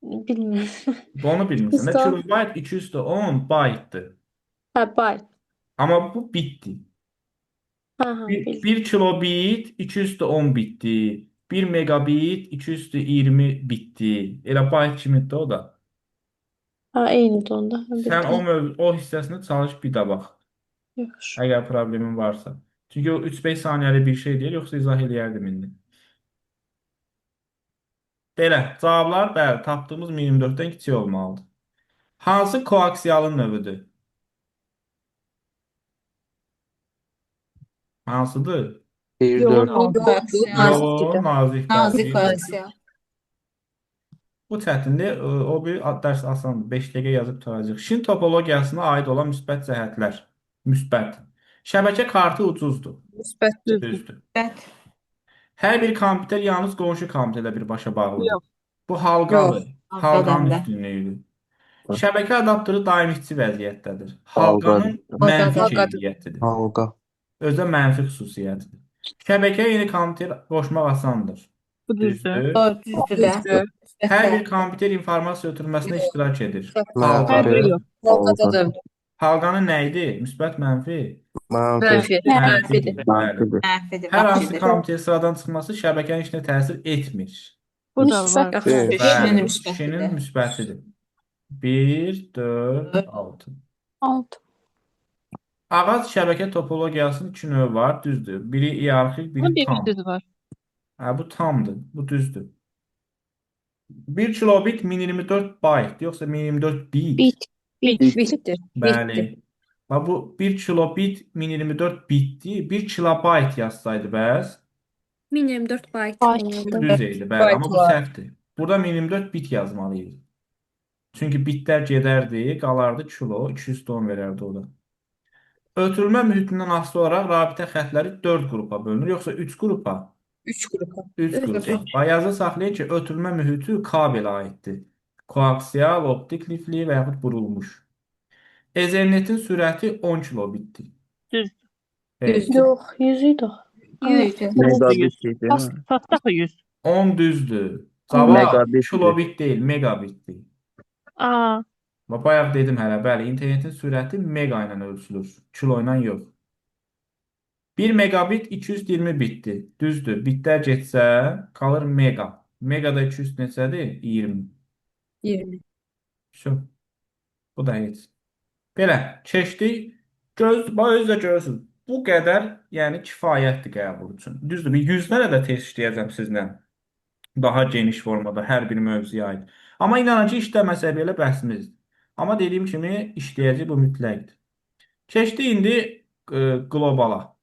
Bilmirəm. Onu bilmirsən də. 210. Kilobayt 210 baytdır. Hə, bayt. Amma bu bitdir. Hə, hə, bildim. 1 kilobit 210 bitdi. 1 megabit 220 bitdi. Elə bayt kimidir o da. Hə, eynidir onda. Hə, Sən o bildim. o hissəsini çalış bir də bax. Yaxşı. Əgər problemin varsa. Çünki o 3-5 saniyəlik bir şey deyil, yoxsa izah eləyərdim indi. Belə, cavablar bəli, tapdığımız 1024-dən kiçik olmalıdır. Hansı koaksialın növüdür? Hansıdır? 1 Yoğun 4. koaksial. Yoğun, nazik, bəli. Nazik 1 4. koaksial. Bu çətindir. O bir dərs asandır. 5 dəqiqə yazıb qurtaracaq. Şin topologiyasına aid olan müsbət cəhətlər. Müsbət. Şəbəkə kartı ucuzdur. Müsbət. Düzdür. Müsbət. Hər bir kompüter yalnız qonşu kompüterlə birbaşa bağlıdır. Yox. Bu halqalı, Yox, halqanın halqadan da. üstünlüyüdür. Şəbəkə adaptörü daim işçi vəziyyətdədir. Halqa. Halqanın mənfi Halqadır. keyfiyyətidir. Halqa. Özə mənfi xüsusiyyətidir. Şəbəkəyə yeni kompüter qoşmaq asandır. Bu düzdür. Düzdür. Doğru, düzdür də. Düzdür. Müsbət Hər bir cəhətdir. kompüter informasiya ötürməsinə iştirak edir. Hər biri Mənfi. yox. Halqadadır. Halqanın nə idi? Müsbət, mənfi? Mənfi. Mənfi. Mənfidir. Mənfidir. Bəli. Mənfidir. Mənfidir. Hər hansı Mənfidir. kompüter sıradan çıxması şəbəkənin işinə təsir etmir. Bu da var. Yox, Bəli. Şinin Bəli, müsbətidir. şinin müsbətidir. 1, 4, 6. 6. Ağac şəbəkə topologiyasının iki növü var, düzdür. Biri iyerarxik, Bunun biri bir tam. düz var. Hə, bu tamdır, bu düzdür. 1 kilobit 1024 bayt, yoxsa 1024 bit. Bit. Bit. Bit. Bitdir. Bəli. Bitdir. Bax bu 1 kilobit 1024 bitdi. 1 kilobayt yazsaydı bəs 1024 bayt Bayt. olurdu. düz idi, bəli. Bayt Amma bu olar. səhvdir. Burada 1024 bit yazmalı idi. Çünki bitlər gedərdi, qalardı kilo, 210 verərdi o da. Ötürülmə mühitindən asılı olaraq rabitə xətləri 4 qrupa bölünür, yoxsa 3 qrupa? 3 qrupa. 3 Üç qrupa. qrupa. Bax, yazda saxlayın ki, ötürülmə mühiti kabelə aiddir. Koaksial, optik lifli və yaxud burulmuş. Ethernetin sürəti 10 kilobitdir. Düz. Xeyr. Düzdür. Yox, 100 idi. 100 idi. Megabit idi. Bas- Satdaq 100. 10 düzdür. Cavab Megabitdir. kilobit deyil, megabitdir. Aa, Bax, bayaq dedim hələ, bəli, internetin sürəti mega ilə ölçülür, kilo ilə yox. 1 megabit 220 bitdir. Düzdür. Bitlər getsə qalır mega. Mega da 200 neçədir? 20. 20. Şu. Bu da heç. Belə, keçdik. Göz, bax, özünüz də görürsünüz. Bu qədər, yəni kifayətdir qəbul üçün. Düzdür, bir 100 dənə də test işləyəcəm sizlə. Daha geniş formada hər bir mövzuya aid. Amma inanın ki, işləməsə belə bəsimizdir. Amma dediyim kimi işləyəcək, bu mütləqdir. Keçdik indi qlobala.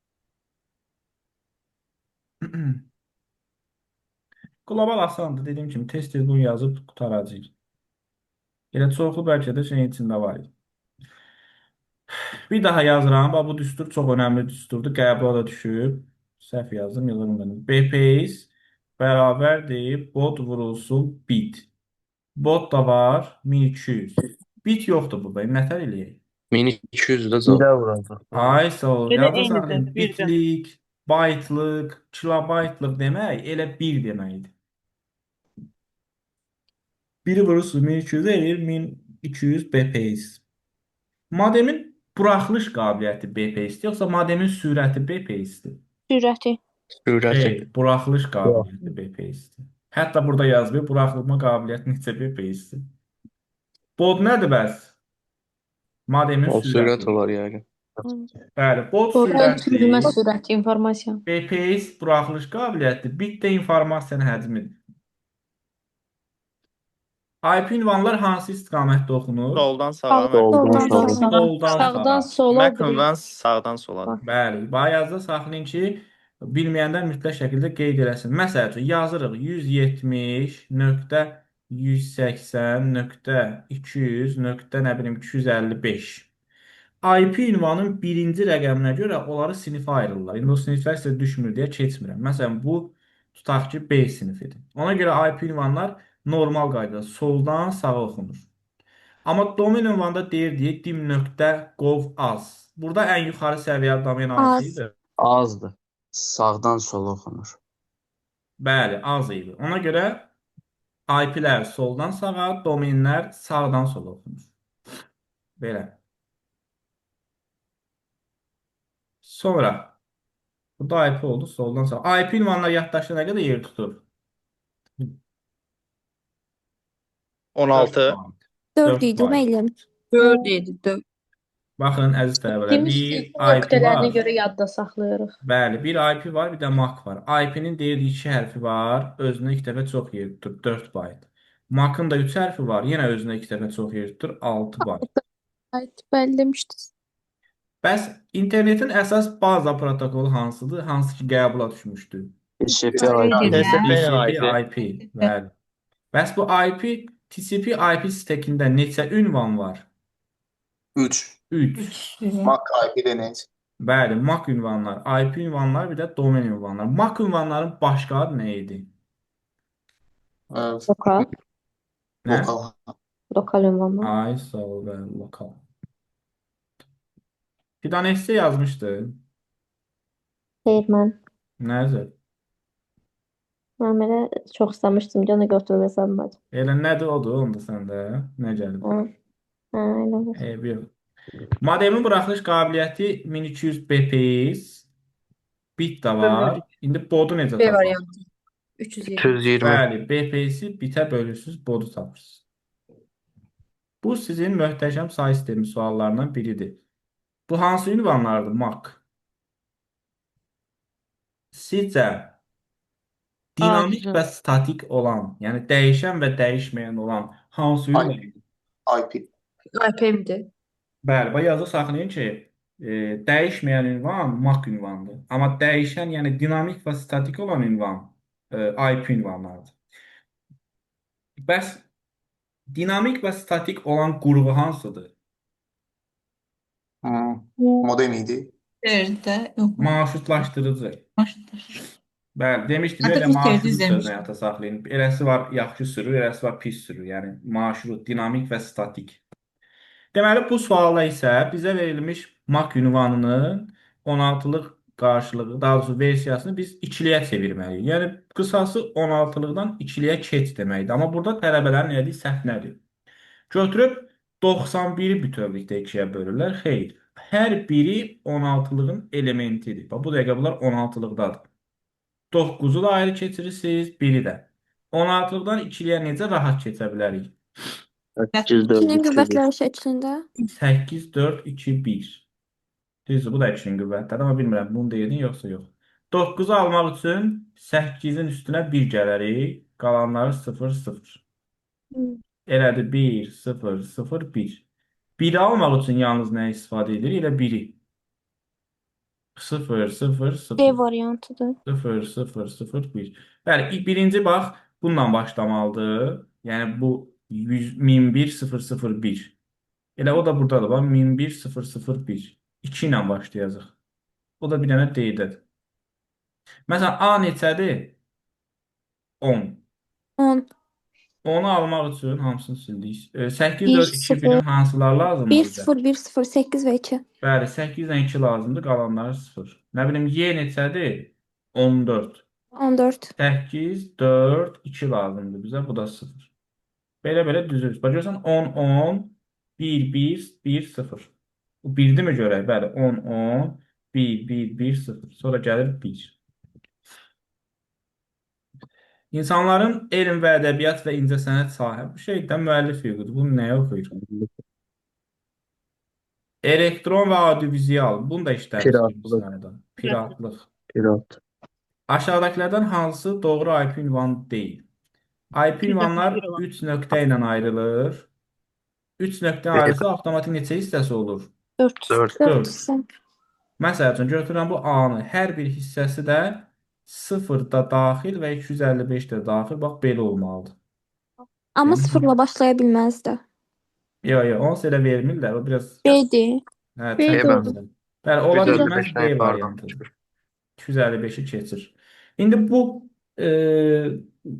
Qlobal asandır. Dediyim kimi tez-tez bunu yazıb qurtaracağıq. Elə çoxlu bəlkə də şeyin içində var idi. Bir daha yazıram. Bax, bu düstur çox önəmli düsturdur. Qəbula da düşüb. Səhv yazdım, yazıram mən. BPS bərabər deyib bot vurulsun bit. Bot da var 1200. Bit yoxdur burada. Nətər eləyək? 1200 də Bir cavab. də vuracaq. Ay sağ ol. Elə Yadda eynidir, saxlayın. birdir. Bitlik, baytlıq, kilobaytlıq demək elə bir deməkdir. Biri vurursunuz 1200 eləyir 1200 BPS. Modemin buraxılış qabiliyyəti BPS-dir, yoxsa modemin sürəti BPS-dir? Sürəti. Sürəti. Xeyr, buraxılış qabiliyyəti BPS-dir. Hətta burada yazılır, buraxılma qabiliyyəti neçə BPS-dir? Bod nədir bəs? Modemin O sürət sürəti. olar yəqin. Bəli, bod Ötürülmə sürəti, sürəti, informasiya. BPS buraxılış qabiliyyəti, bit də informasiyanın həcmidir. IP ünvanlar hansı istiqamətdə oxunur? Soldan sağa Soldan Soldan sağa. sağa. Soldan Sağdan sağa. sola MAC vurur. ünvan sağdan sola. Bəli, bayazda saxlayın ki, bilməyəndə mütləq şəkildə qeyd eləsin. Məsəl üçün, yazırıq 170.180.200. Nə bilim 255. IP ünvanın birinci rəqəminə görə onları sinifə ayırırlar. İndi o siniflər sizə düşmür deyə keçmirəm. Məsələn, bu tutaq ki, B sinifidir. Ona görə IP ünvanlar normal qaydada soldan sağa oxunur. Amma domen ünvanda deyir deyə dim.gov az. Burada ən yuxarı səviyyəli domen hansı Az. idi? Azdır. Sağdan sola oxunur. Bəli, az idi. Ona görə IP-lər soldan sağa, domenlər sağdan sola oxunur. Belə. Sonra bu da IP oldu soldan sağa. IP ünvanlar yaddaşda nə qədər yer tutur? 4 16. bayt. 4 4 idi bayt. müəllim. 4 idi. 4. Baxın əziz tələbələr, Demişdik bir ki, IP nöqtələrinə var. görə yadda saxlayırıq. Bəli, bir IP var, bir də MAC var. IP-nin deyir iki hərfi var. Özünə ilk dəfə çox yer tutur, 4 bayt. MAC-ın da 3 hərfi var. Yenə özünə 2 dəfə çox yer tutur. 6 bayt. Bayt, bəli demişdiniz. Bəs internetin əsas baza protokolu hansıdır? Hansı ki qəbula düşmüşdü? TCP/IP. TCP/IP. Bəli. Bəs bu IP TCP/IP stekində neçə ünvan var? 3. 3. MAC IP də nəysə. Bəli, MAC ünvanlar, IP ünvanlar, bir də domen ünvanlar. MAC ünvanların başqa adı nə idi? Lokal. Nə? Lokal. Lokal ünvanlar. Ay, sağ ol, bəli, lokal. Fidan esse yazmışdı. Xeyr, mən. Nəzər? Mən belə çox istəmişdim ki, onu götürməsəm mən. Elə nədir odur onda səndə? Nə gəlib? Hə, hə, elə bir. Eybi yox. Modemin buraxılış qabiliyyəti 1200 BPS. Bit də var. İndi bodu necə B tapaq? variantı. 320. 320. Bəli, BPS-i bitə bölürsünüz, bodu tapırsınız. Bu sizin möhtəşəm say sistemi suallarından biridir. Bu hansı ünvanlardır? MAC. Sizcə dinamik və statik olan, yəni dəyişən və dəyişməyən olan hansı ünvan? IP. IP-dir. Bəli, bax yazı saxlayın ki, dəyişməyən ünvan MAC ünvanıdır. Amma dəyişən, yəni dinamik və statik olan ünvan IP ünvanlarıdır. Bəs dinamik və statik olan qurğu hansıdır? Modem idi. Nerede? Yox. Marşrutlaşdırıcı. Bəli, demişdim, Artıq elə bu marşrut tercih sözünü demişdim. həyata saxlayın. Eləsi var yaxşı sürür, eləsi var pis sürür. Yəni marşrut, dinamik və statik. Deməli, bu sualda isə bizə verilmiş MAC ünvanının 16-lıq qarşılığı, daha doğrusu versiyasını biz ikiliyə çevirməliyik. Yəni qısası 16-lıqdan ikiliyə keç deməkdir. Amma burada tələbələrin elədiyi səhv nədir? Götürüb 91-i bütövlükdə 2-yə bölürlər. Xeyr. Hər biri 16-lığın elementidir. Bax, bu dəqiqə bunlar 16-lıqdadır. 9-u da ayrı keçirirsiniz, 1-i də. 16-lıqdan 2-liyə necə rahat keçə bilərik? 8, 4, 2-nin 2, 1. qüvvətləri şəklində. 8, 4, 2, 1. Düzdür, bu da 2-nin qüvvətləri, amma bilmirəm, bunu deyirdin yoxsa yox. 9-u almaq üçün 8-in üstünə 1 gələrik, qalanları 0, 0. Elədir, 1, 0, 0, 1. 1-i almaq üçün yalnız nə istifadə edirik? Elə 1-i. 0, 0, 0. D variantıdır. 0, 0, 0, 1. Bəli, birinci bax, bununla başlamalıdır. Yəni bu 100, 1001, 0, 0, 1. Elə o da buradadır. Bax, 1001, 0, 0, 1. 2 ilə başlayacaq. O da bir dənə D-dədir. Məsələn, A neçədir? 10. 10. 10-u almaq üçün hamısını sildik. 8, 1, 4, 2, 0, 1-in hansılar lazımdır 1, bizə? 0, 1, 0, 8 və 2. Bəli, 8 ilə 2 lazımdır, qalanları 0. Nə bilim, Y neçədir? 14. 14. 8, 4, 2 lazımdır bizə, bu da 0. Belə-belə düzürüz. Bax, görürsən, 10, 10, 1, 1, 1, 0. Bu 1-dir mi görək? Bəli, 10, 10, 1, 1, 1, 0. Sonra gəlir 1. İnsanların elm və ədəbiyyat və incəsənət sahə bu şeydən müəllif hüququdur. Bunu nəyə oxuyur? Elektron və audiovizual. Bunu da işləmişdik Piratlıq. sınavda. Piratlıq. Pirat. Aşağıdakılardan hansı doğru IP ünvanı deyil? IP ünvanlar 3 nöqtə ilə ayrılır. 3 nöqtə ayrılsa avtomatik neçə hissəsi olur? 4. 4. 4 4. hissə. Məsəl üçün götürürəm bu A-nı. Hər bir hissəsi də 0 da daxil və 255 də daxil. Bax belə olmalıdır. Amma sıfırla başlaya bilməzdi. Yox, yox, onsuz elə vermirlər. O biraz B-dir. hə, B çətindir. doğru. Bəli, ola bilməz 255-dən B yuxarıdan variantıdır. çıxır. 255-i keçir. İndi bu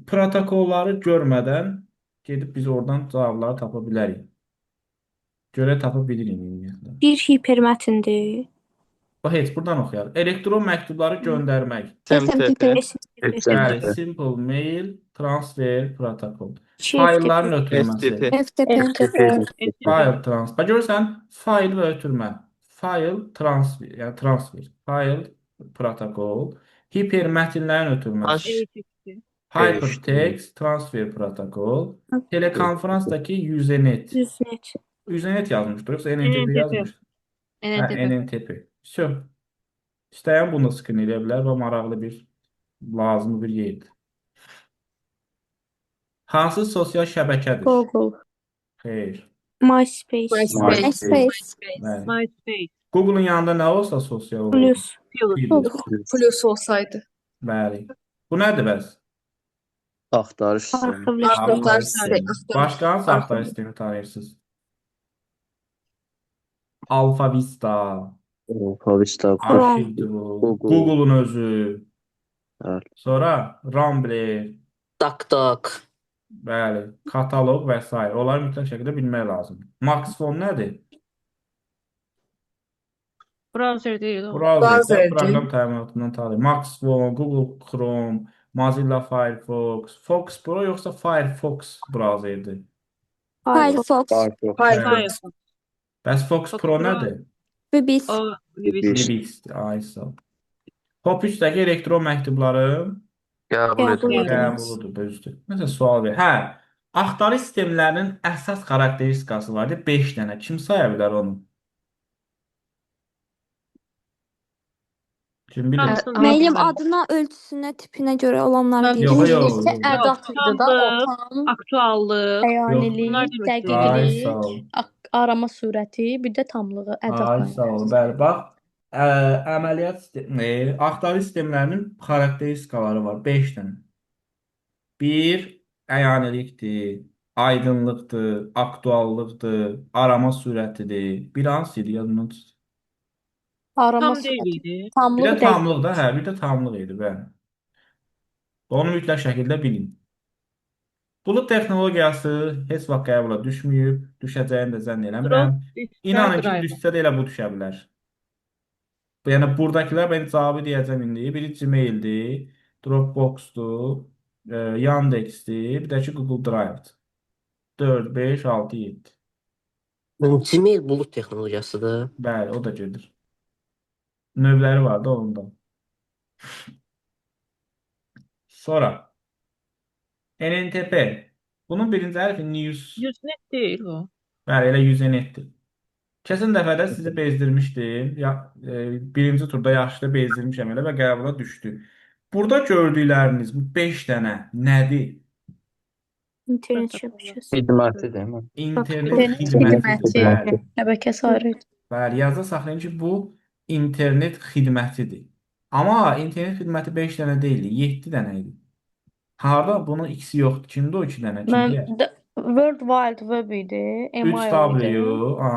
protokolları görmədən gedib biz oradan cavabları tapa bilərik. Görə tapa bilirik ümumiyyətlə. Bir hipermətndir. Bax, heç buradan oxuyaq. Elektron məktubları göndərmək. SMTP. SMTP. Bəli, Simple Mail Transfer Protocol. 2 Faylların FTP. ötürməsi. FTP. FTP. File transfer. Bax, görürsən, fayl və ötürmə. File transfer, yəni transfer. File protokol. Hipermətnlərin ötürməsi. Hypertext Transfer Protocol. Telekonferansdakı Usenet. Usenet. Usenet yazmışdır, yoxsa NNTP NNTP. yazmışdır? Hə, NNTP. NNTP. Vəsə. İstəyən bunu da skrin eləyə bilər və maraqlı bir, lazımlı bir yerdir. Hansı sosial şəbəkədir? Google. Xeyr. MySpace. MySpace. MySpace. Bəli. MySpace. Google-un yanında nə olsa sosial olur? Plus. Plus. Plus. Plus olsaydı. Bəli. Bu nədir bəs? Axtarış sistemi. Arxivləşdirmə. Axtarış Axtarış sistemi. sistemi. Başqa hansı axtarış sistemi tanıyırsınız? Alfa Vista, Alfa Vista, Chrome. Arxivdir bu. Google. Google-un özü. Bəli. Sonra Rambler, DuckDuck. bəli, kataloq və sair. Onları mütləq şəkildə bilmək lazımdır. Maxfon nədir? Browser deyil o. Browser, də Browserdir. proqram təminatından tanıyır. Maxfon, Google Chrome, Mozilla Firefox, Fox Pro yoxsa Firefox brauzerdir? Firefox. Firefox. Bəli. Firefox. Firefox. Bəs Fox Fox Pro Pro. nədir? Webis. O Webis. Webis. Webix-dir, ay sağ ol. Pop 3-dəki elektron məktubların Qəbul Qəbul edilməsi. edilməsi. qəbuludur, düzdür. Məsələn, sual ver. Hə, axtarış sistemlərinin əsas xarakteristikası var idi, 5 dənə. Kim saya bilər onu? Kim bilir? Hamısını Müəllim bilmirəm. adına, ölçüsünə, tipinə görə olanları Mən deyir. Yox, yox, Birincisi yox. Yox, ədad idi da, o tamlıq, tam aktuallıq. əyanilik, Bunlar demişdim. Ay dəqiqlik, sağ ol. arama sürəti, bir də tamlığı ədadla Ay sağ ol. Bəli, bax, əməliyyat sistemi, axtarış sistemlərinin xarakteristikaları var, 5 dənə. 1 əyanilikdir, aydınlıqdır, aktuallıqdır, arama sürətidir. Bir hansı idi yadımdan çıxdı. Arama Tam deyil sürəti, idi. Bir də tamlıq, dəqiq. tamlıq da, hə, bir də tamlıq idi, bəli. Onu mütləq şəkildə bilin. Bulut texnologiyası heç vaxt qəbula düşməyib, düşəcəyini də zənn eləmirəm. Drop, Vista, İnanın ki, Drive. düşsə də elə bu düşə bilər. Yəni buradakılar mən cavabı deyəcəm indi. Biri Gmail-dir, Dropbox-dur, Yandex-dir, bir də ki Google Drive-dır. 4, 5, 6, 7. Gmail bulut texnologiyasıdır. Bəli, o da gedir. Növləri var da ondan. Sonra NNTP. Bunun birinci hərfi news. Usenet deyil o. Bəli, elə Usenet-dir. Keçən dəfə də sizi bezdirmişdim. Ya, birinci turda yaxşıda bezdirmişəm elə və qəbula düşdü. Burada gördükləriniz bu 5 dənə nədir? İnternet Protokol. şəbəkəsi. Xidməti değil mi? İnternet İnternet xidmətidir. xidməti. Bəli. Şəbəkəsi ayrı idi. Bəli, yazda saxlayın ki, bu internet xidmətidir. Amma internet xidməti 5 dənə deyildi, 7 dənə idi. Harda bunun ikisi yoxdur. Kimdir o 2 dənə? Kim Mən deyər? də, World Wide Web idi, email idi. 3W, a,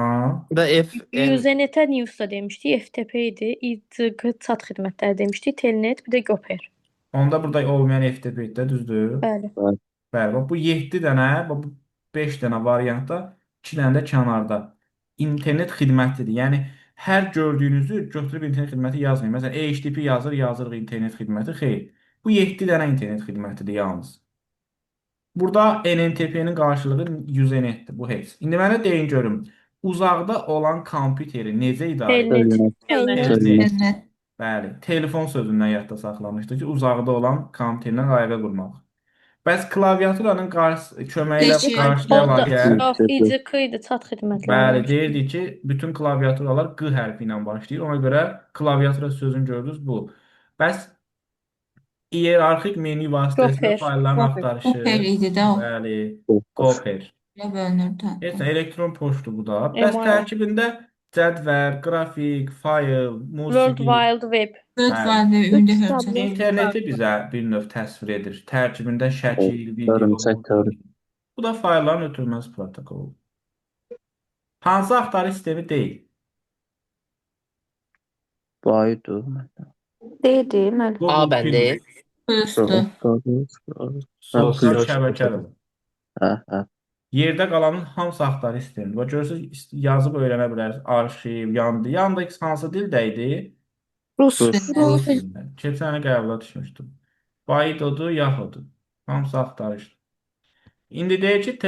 Və FN Usenet-ə News da demişdik, FTP idi, ICQ chat xidmətləri demişdik, Telnet, bir də Gopher. Onda burada olmayan FTP-də düzdür? Bəli. Bəli. Bəli, bax bu 7 dənə, bax bu 5 dənə variantda, 2 dənə də kənarda. İnternet xidmətidir. Yəni hər gördüyünüzü götürüb internet xidməti yazmayın. Məsələn, HTTP yazır, yazırıq internet xidməti. Xeyr. Bu 7 dənə internet xidmətidir yalnız. Burada NNTP-nin qarşılığı Usenet-dir. Bu heç. İndi mənə deyin görüm. Uzaqda olan kompüteri necə idarə edir? Telnet. Telnet. Telnet. Telnet. Telnet. Bəli, telefon sözündən yadda saxlamışdı ki, uzaqda olan kompüterlə əlaqə qurmaq. Bəs klaviaturanın köməyi ilə ICQ. qarşıya O var da gəl. yox, ICQ idi, chat xidmətləri Bəli, demişdik. deyirdi ki, bütün klaviaturalar Q hərfi ilə başlayır. Ona görə klaviatura sözünü gördünüz bu. Bəs iyerarxik menyu vasitəsilə Gopher. faylların Gopher. axtarışı, Gopher idi də o. bəli, Gopher. Belə bölünürdü Heç hətta. nə, elektron poçtu bu da. Bəs Email. tərkibində cədvəl, qrafik, fayl, World musiqi, Wide Web. World bəli. Wide Web ümumi 3W. hörümçək. İnterneti bizə bir növ təsvir edir. Tərkibində şəkil, video, Örümçək toru. musiqi. Bu da faylların ötürməz protokolu. Hansı axtarış sistemi deyil? Baidu. Deyildi, müəllim. A Google bəndi. Plus, Plusdur. sosial Plus. şəbəkədir bu. Hə, hə. Yerdə qalanın hamısı axtarış sistemidir. Bax görürsüz, yazıb öyrənə bilərsiniz. Arxiv, Yandex. Yandex hansı dildə idi? Rus Rus. dilində. Rus dilində. Keçən il qəbula düşmüşdüm. Baidu'dur, Yahoo'dur. Hamısı axtarışdır. İndi deyir ki,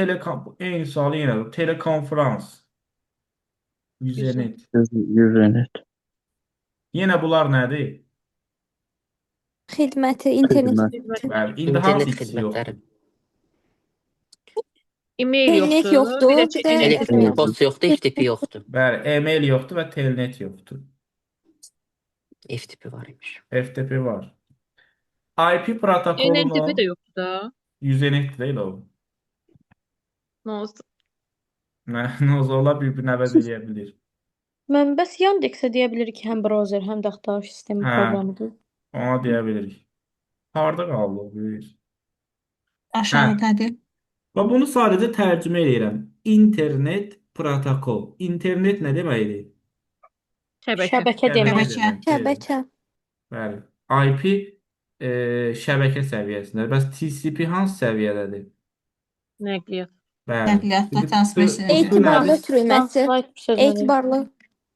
eyni sualı yenə də telekonferans. Usenet. Usenet. Yenə bunlar nədir? Xidməti, internet Xidmət. xidməti. Bəli, indi hansı İnternet ikisi yoxdur? xidmətləri. E-mail Telnet yoxdur. yoxdur, Bir də bir ki, də NNTP Elektron yoxdur. poçt yoxdur, FTP yoxdur. Bəli, e-mail yoxdur və telnet yoxdur. FTP var imiş. FTP var. IP protokolunu NNTP də yoxdur da. Usenet deyil o. Nə olsun? Nə, nə olsa onlar bir-birini əvəz eləyə bilir. Mən bəs Yandex-ə deyə bilirik ki, həm browser, həm də axtarış sistemi Hə, proqramıdır. ona deyə bilirik. Harda qaldı o bir? Hə. Aşağıdadır. Və bunu sadəcə tərcümə eləyirəm. İnternet protokol. İnternet nə deməkdir? Şəbəkə. Şəbəkə Şəbəkə demək. Şəbəkə. deməkdir. Şəbəkə. Bəli. IP şəbəkə səviyyəsindədir. Bəs TCP hansı səviyyədədir? Nəqliyyat. Bəli. Nəqliyyatda İndi T, transmission T Etibarlı nədir? ötürülməsi. Translate bir sözlə deyim. Etibarlı.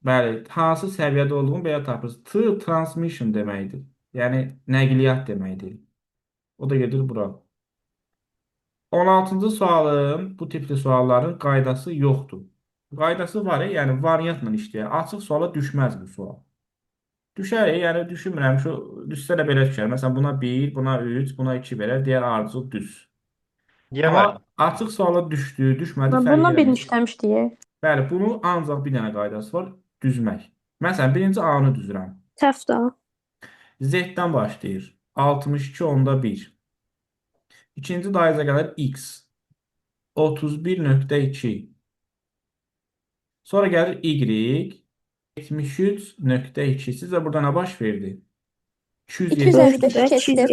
Bəli, hansı səviyyədə olduğunu belə tapırsınız. T transmission deməkdir. Yəni nəqliyyat deməkdir. O da gedir bura. 16-cı sualın, bu tipli sualların qaydası yoxdur. Qaydası var, yəni variantla işləyir. Açıq suala düşməz bu sual. Düşər, yəni düşünmürəm ki, düşsə də belə düşər. Məsələn, buna 1, buna 3, buna 2 verər, digər ardıcıl düz. Y Amma variantı. açıq suala düşdü, düşmədi Mən fərq bundan birini eləmir. işləmişdik. Bəli, bunu ancaq bir dənə qaydası var, düzmək. Məsələn, birinci A-nı düzürəm. Səhv da. Z-dən başlayır. 62.1. İkinci dayıza gəlir X. 31.2. Sonra gəlir Y. 73.2. Sizə burada nə baş verdi? 270. 255 keçdi.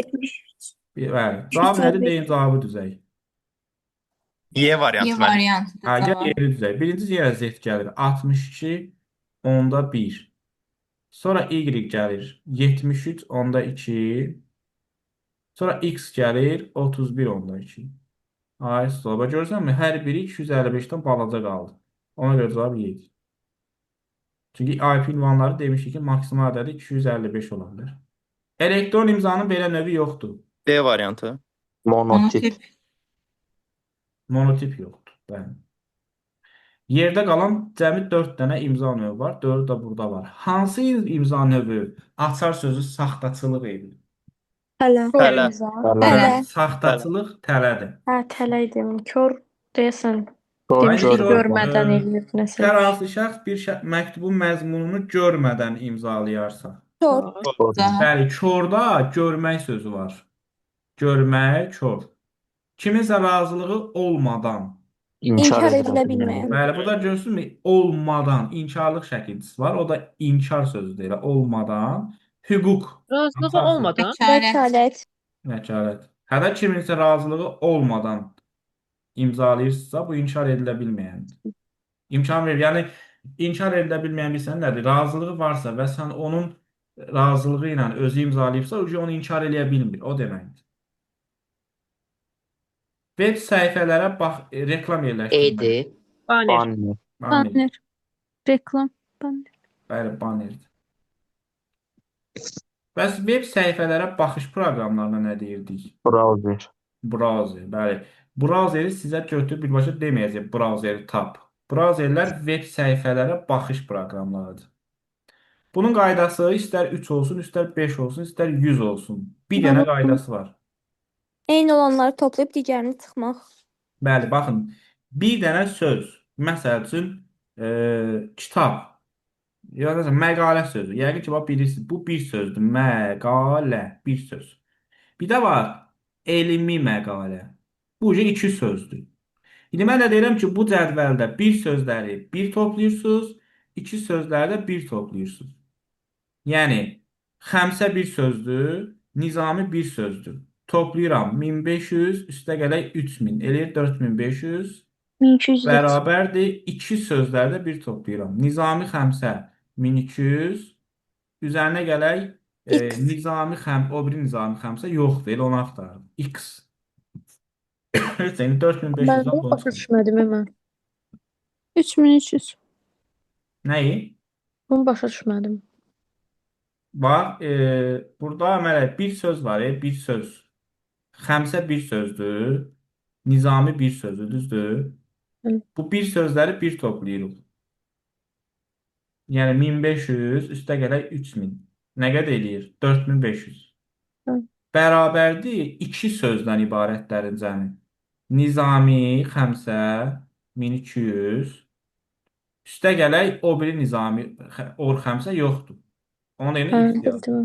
Bəli. Cavab nədir? Deyin cavabı düzək. Y variantı Y müəllim. variantıdır Ha, gəl cavab. yeri düzək. Birinci yerə Z gəlir. 62.1. Sonra Y gəlir. 73.2. Sonra X gəlir. 31.2. Ay, stopa görsənmi? Hər biri 255-dən balaca qaldı. Ona görə cavab Y. Çünki IP ünvanları demişik ki, maksimal ədədi 255 ola bilər. Elektron imzanın belə növü yoxdur. D variantı. Monotip. Monotip. Monotip yoxdur. Bəli. Yerdə qalan cəmi 4 dənə imza növü var. 4-ü də burada var. Hansı imza növü açar sözü saxtaçılıq edir? Hələ. Kor Tələ. imza. Tələ. Bəli, Hələ. saxtaçılıq tələdir. Hə, tələ idim. Kor deyəsən Kor demişdik Kor, görmədən e, eləyir nəsə. Hər hansı şəxs bir məktubun məzmununu görmədən imzalayarsa. Kor. Kor. Daha. Bəli, korda görmək sözü var. Görmək, kor. Kiminsə razılığı olmadan. İnkar İnkar edilə edilə bilməyən. bilməyən. Bəli, burada görürsünüzmü? Olmadan inkarlıq şəkilçisi var. O da inkar sözüdür. Elə olmadan hüquq. Razılığı Açar sözü. olmadan Vəkalət. Vəkalət. Vəkalət. Hətta kiminsə razılığı olmadan imzalayırsınızsa, bu inkar edilə bilməyəndir. İmkan verir. Yəni inkar edilə bilməyən bir sənəd nədir? Razılığı varsa və sən onun razılığı ilə özü imzalayıbsa, o onu inkar eləyə bilmir. O deməkdir. Web səhifələrə bax, reklam yerləşdirmək. E-dir. Banner. Banner. Banner. Banner. Reklam. Banner. Bəli, bannerdir. Bəs web səhifələrə baxış proqramlarına nə deyirdik? Browser. Browser, bəli. Browseri sizə götürüb birbaşa deməyəcək browseri tap. Browserlər web səhifələrə baxış proqramlarıdır. Bunun qaydası istər 3 olsun, istər 5 olsun, istər 100 olsun. Bir dənə qaydası var. Eyni olanları toplayıb digərini çıxmaq. Bəli, baxın. Bir dənə söz, məsəl üçün kitab, ya da məqalə sözü. Yəqin ki, bax bilirsiniz, bu bir sözdür. Məqalə, bir söz. Bir də var elmi məqalə. Bu iki sözdür. İndi mən də deyirəm ki, bu cədvəldə bir sözləri bir toplayırsınız, iki sözləri də bir toplayırsınız. Yəni, xəmsə bir sözdür, nizami bir sözdür. Toplayıram 1500, üstə gələk 3000, eləyir 4500. 1200 Bərabərdir. İki sözləri də bir toplayıram. Nizami xəmsə 1200. Üzərinə gələk X. Nizami xəm, o biri Nizami xəmsə yoxdur. Elə onu axtarırım. X. Heç indi Mən 4500-dən bunu bunu başa çıxır. düşmədim mən. 3300. Nəyi? Bunu başa düşmədim. Bax, burada əmələ bir söz var, bir söz. Xəmsə bir sözdür. Nizami bir sözdür, düzdür? Bəli. Bu bir sözləri bir toplayırıq. Yəni 1500 üstə gələk 3000. Nə qədər eləyir? 4500. Hı. Bərabərdir iki sözdən ibarətlərin cəmi. Nizami, xəmsə 1200. Üstə gələk o biri Nizami, or xəmsə yoxdur. Onun yerinə Hə, X yazır. bildim.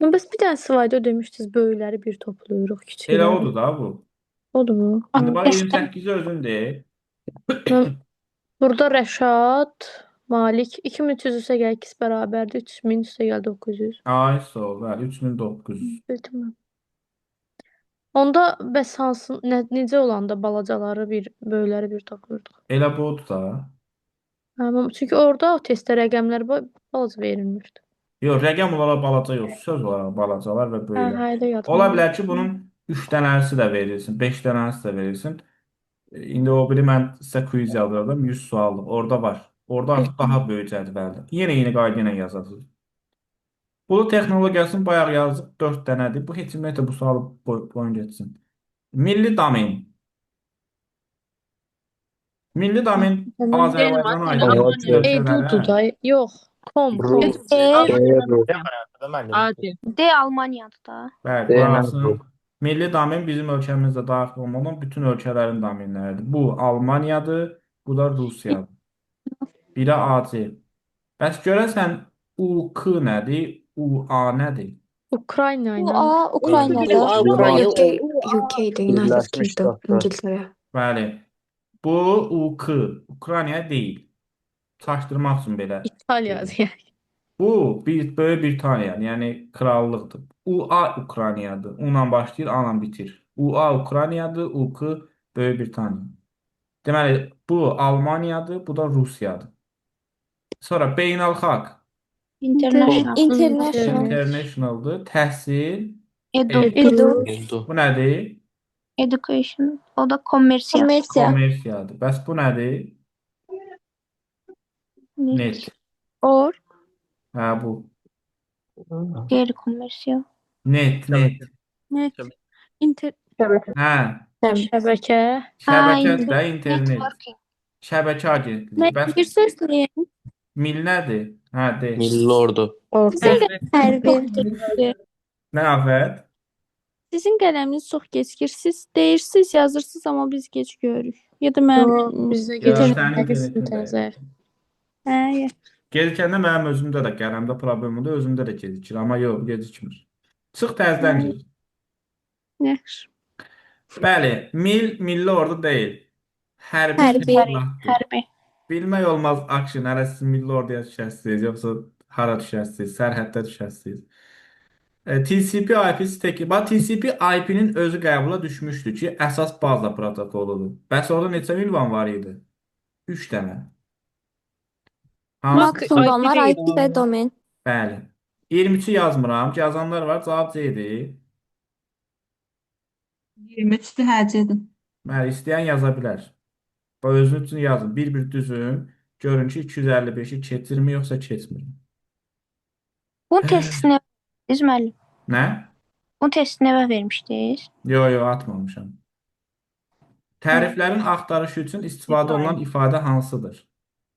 Mən bəs bir dənə slayda demişdiniz, böyükləri bir toplayırıq, Elə kiçikləri. odur da bu. Odur mu? İndi Hə. bax 28-i özün de. Mən burada Rəşad, Malik 2300 üstə gəl x bərabərdir 3000 üstə gəl 900. Ay, sağ ol, bəli, 3900. Bildim. Onda bəs hansı nə, necə olanda balacaları bir, böyükləri bir toplayırdıq? Elə budur da. Hə, çünki orada o testdə rəqəmlər balaca verilmişdi. Yox, rəqəm olaraq balaca yox, söz olaraq balacalar və Hə, böyüklər. hə, elə yadıma Ola gəldi. bilər ki, bunun 3 dənəsi də verilsin, 5 dənəsi də verilsin. İndi o biri mən sizə quiz yazdırdım, 100 suallıq. Orada var. Orada artıq daha böyük cədvəldir. Yenə eyni qayda ilə yazacağıq. Bulut texnologiyasını bayaq yazdıq, 4 dənədir. Bu heç ümumiyyətlə bu sualı boyun getsin. Milli domen. Milli domen Azərbaycana aid AC. Edudur da. Yox, com, Ru. com. E, D, Ru. D variantı da müəllim. AC. D Almaniyadır da. Bəli, D, burasının Ru. milli domen bizim ölkəmizdə daxil olmadan bütün ölkələrin domenləridir. Bu Almaniyadır, bu da Rusiyadır. Biri AC. Bəs görəsən UK nədir, UA nədir? Ukrayna ilə. UA Ukraynada. UA Ukrayna. UK, UK-dir, United Birləşmiş Kingdom, Ştatlar. İngiltərə. Bəli. Bu UK, Ukrayna deyil. Çaşdırmaq üçün belə İtaliya dedim. yəni. Bu bir Böyük Britaniya, yəni krallıqdır. UA Ukraynadır. U-la başlayır, A-la bitir. UA Ukraynadır, UK Böyük Britaniya. Deməli, bu Almaniyadır, bu da Rusiyadır. Sonra beynəlxalq, International. International. internationaldır, təhsil, Edu. edu. Edu. Edu. Bu nədir? Education. O da kommersiya. Kommersiya. Kommersiyadır. Bəs bu nədir? Net. Net. Or. Hə, bu. Qeyri-kommersiya. Net, net. Net. Inter Hə, Şəbəkə. şəbəkə də internet. Networking. Şəbəkə agentliyi. Nə Bəs deyirsiniz niyə? mil nədir? Hə, de. Milli ordu. Ordu. Sizin Hərbi. qələminiz Nə afət? Sizin qələminiz çox gecikir. Siz deyirsiniz, yazırsınız, amma biz gec görürük. Ya da mənim Yox, bizdə Yox, gecikir. sənin Internet internetin zəif. Hə, ya. Gecikəndə mənim özümdə də qələmdə problem olur, özümdə də gecikir, amma yox, gecikmir. Çıx təzədən gir. Yaxşı. Bəli, mil milli ordu deyil. Hərbi Hərbi. təşkilatdır. Hərbi. Bilmək olmaz action, hələ siz milli orduya düşəsiniz, yoxsa hara düşəsiniz, sərhəddə düşəsiniz. TCP/IP steki. Bax TCP/IP-nin özü qəbula düşmüşdü ki, əsas baza protokoludur. Bəs orada neçə ünvan var idi? 3 dənə. Hansı? Maksimum IP ünvanlar deyil IP və domen. Bəli. 23-ü yazmıram. Yazanlar var. Cavab C-dir. 23-dür, hə, C-dir. Bəli, istəyən yaza bilər. Bax, özünüz üçün yazın. Bir-bir düzün. Görün ki, 255-i keçirmi, yoxsa keçmir. Bunun testini verdiniz müəllim. Nə? Bunun testini evə vermişdiniz. Yo, yo, atmamışam. Təriflərin axtarışı üçün istifadə olunan ifadə hansıdır?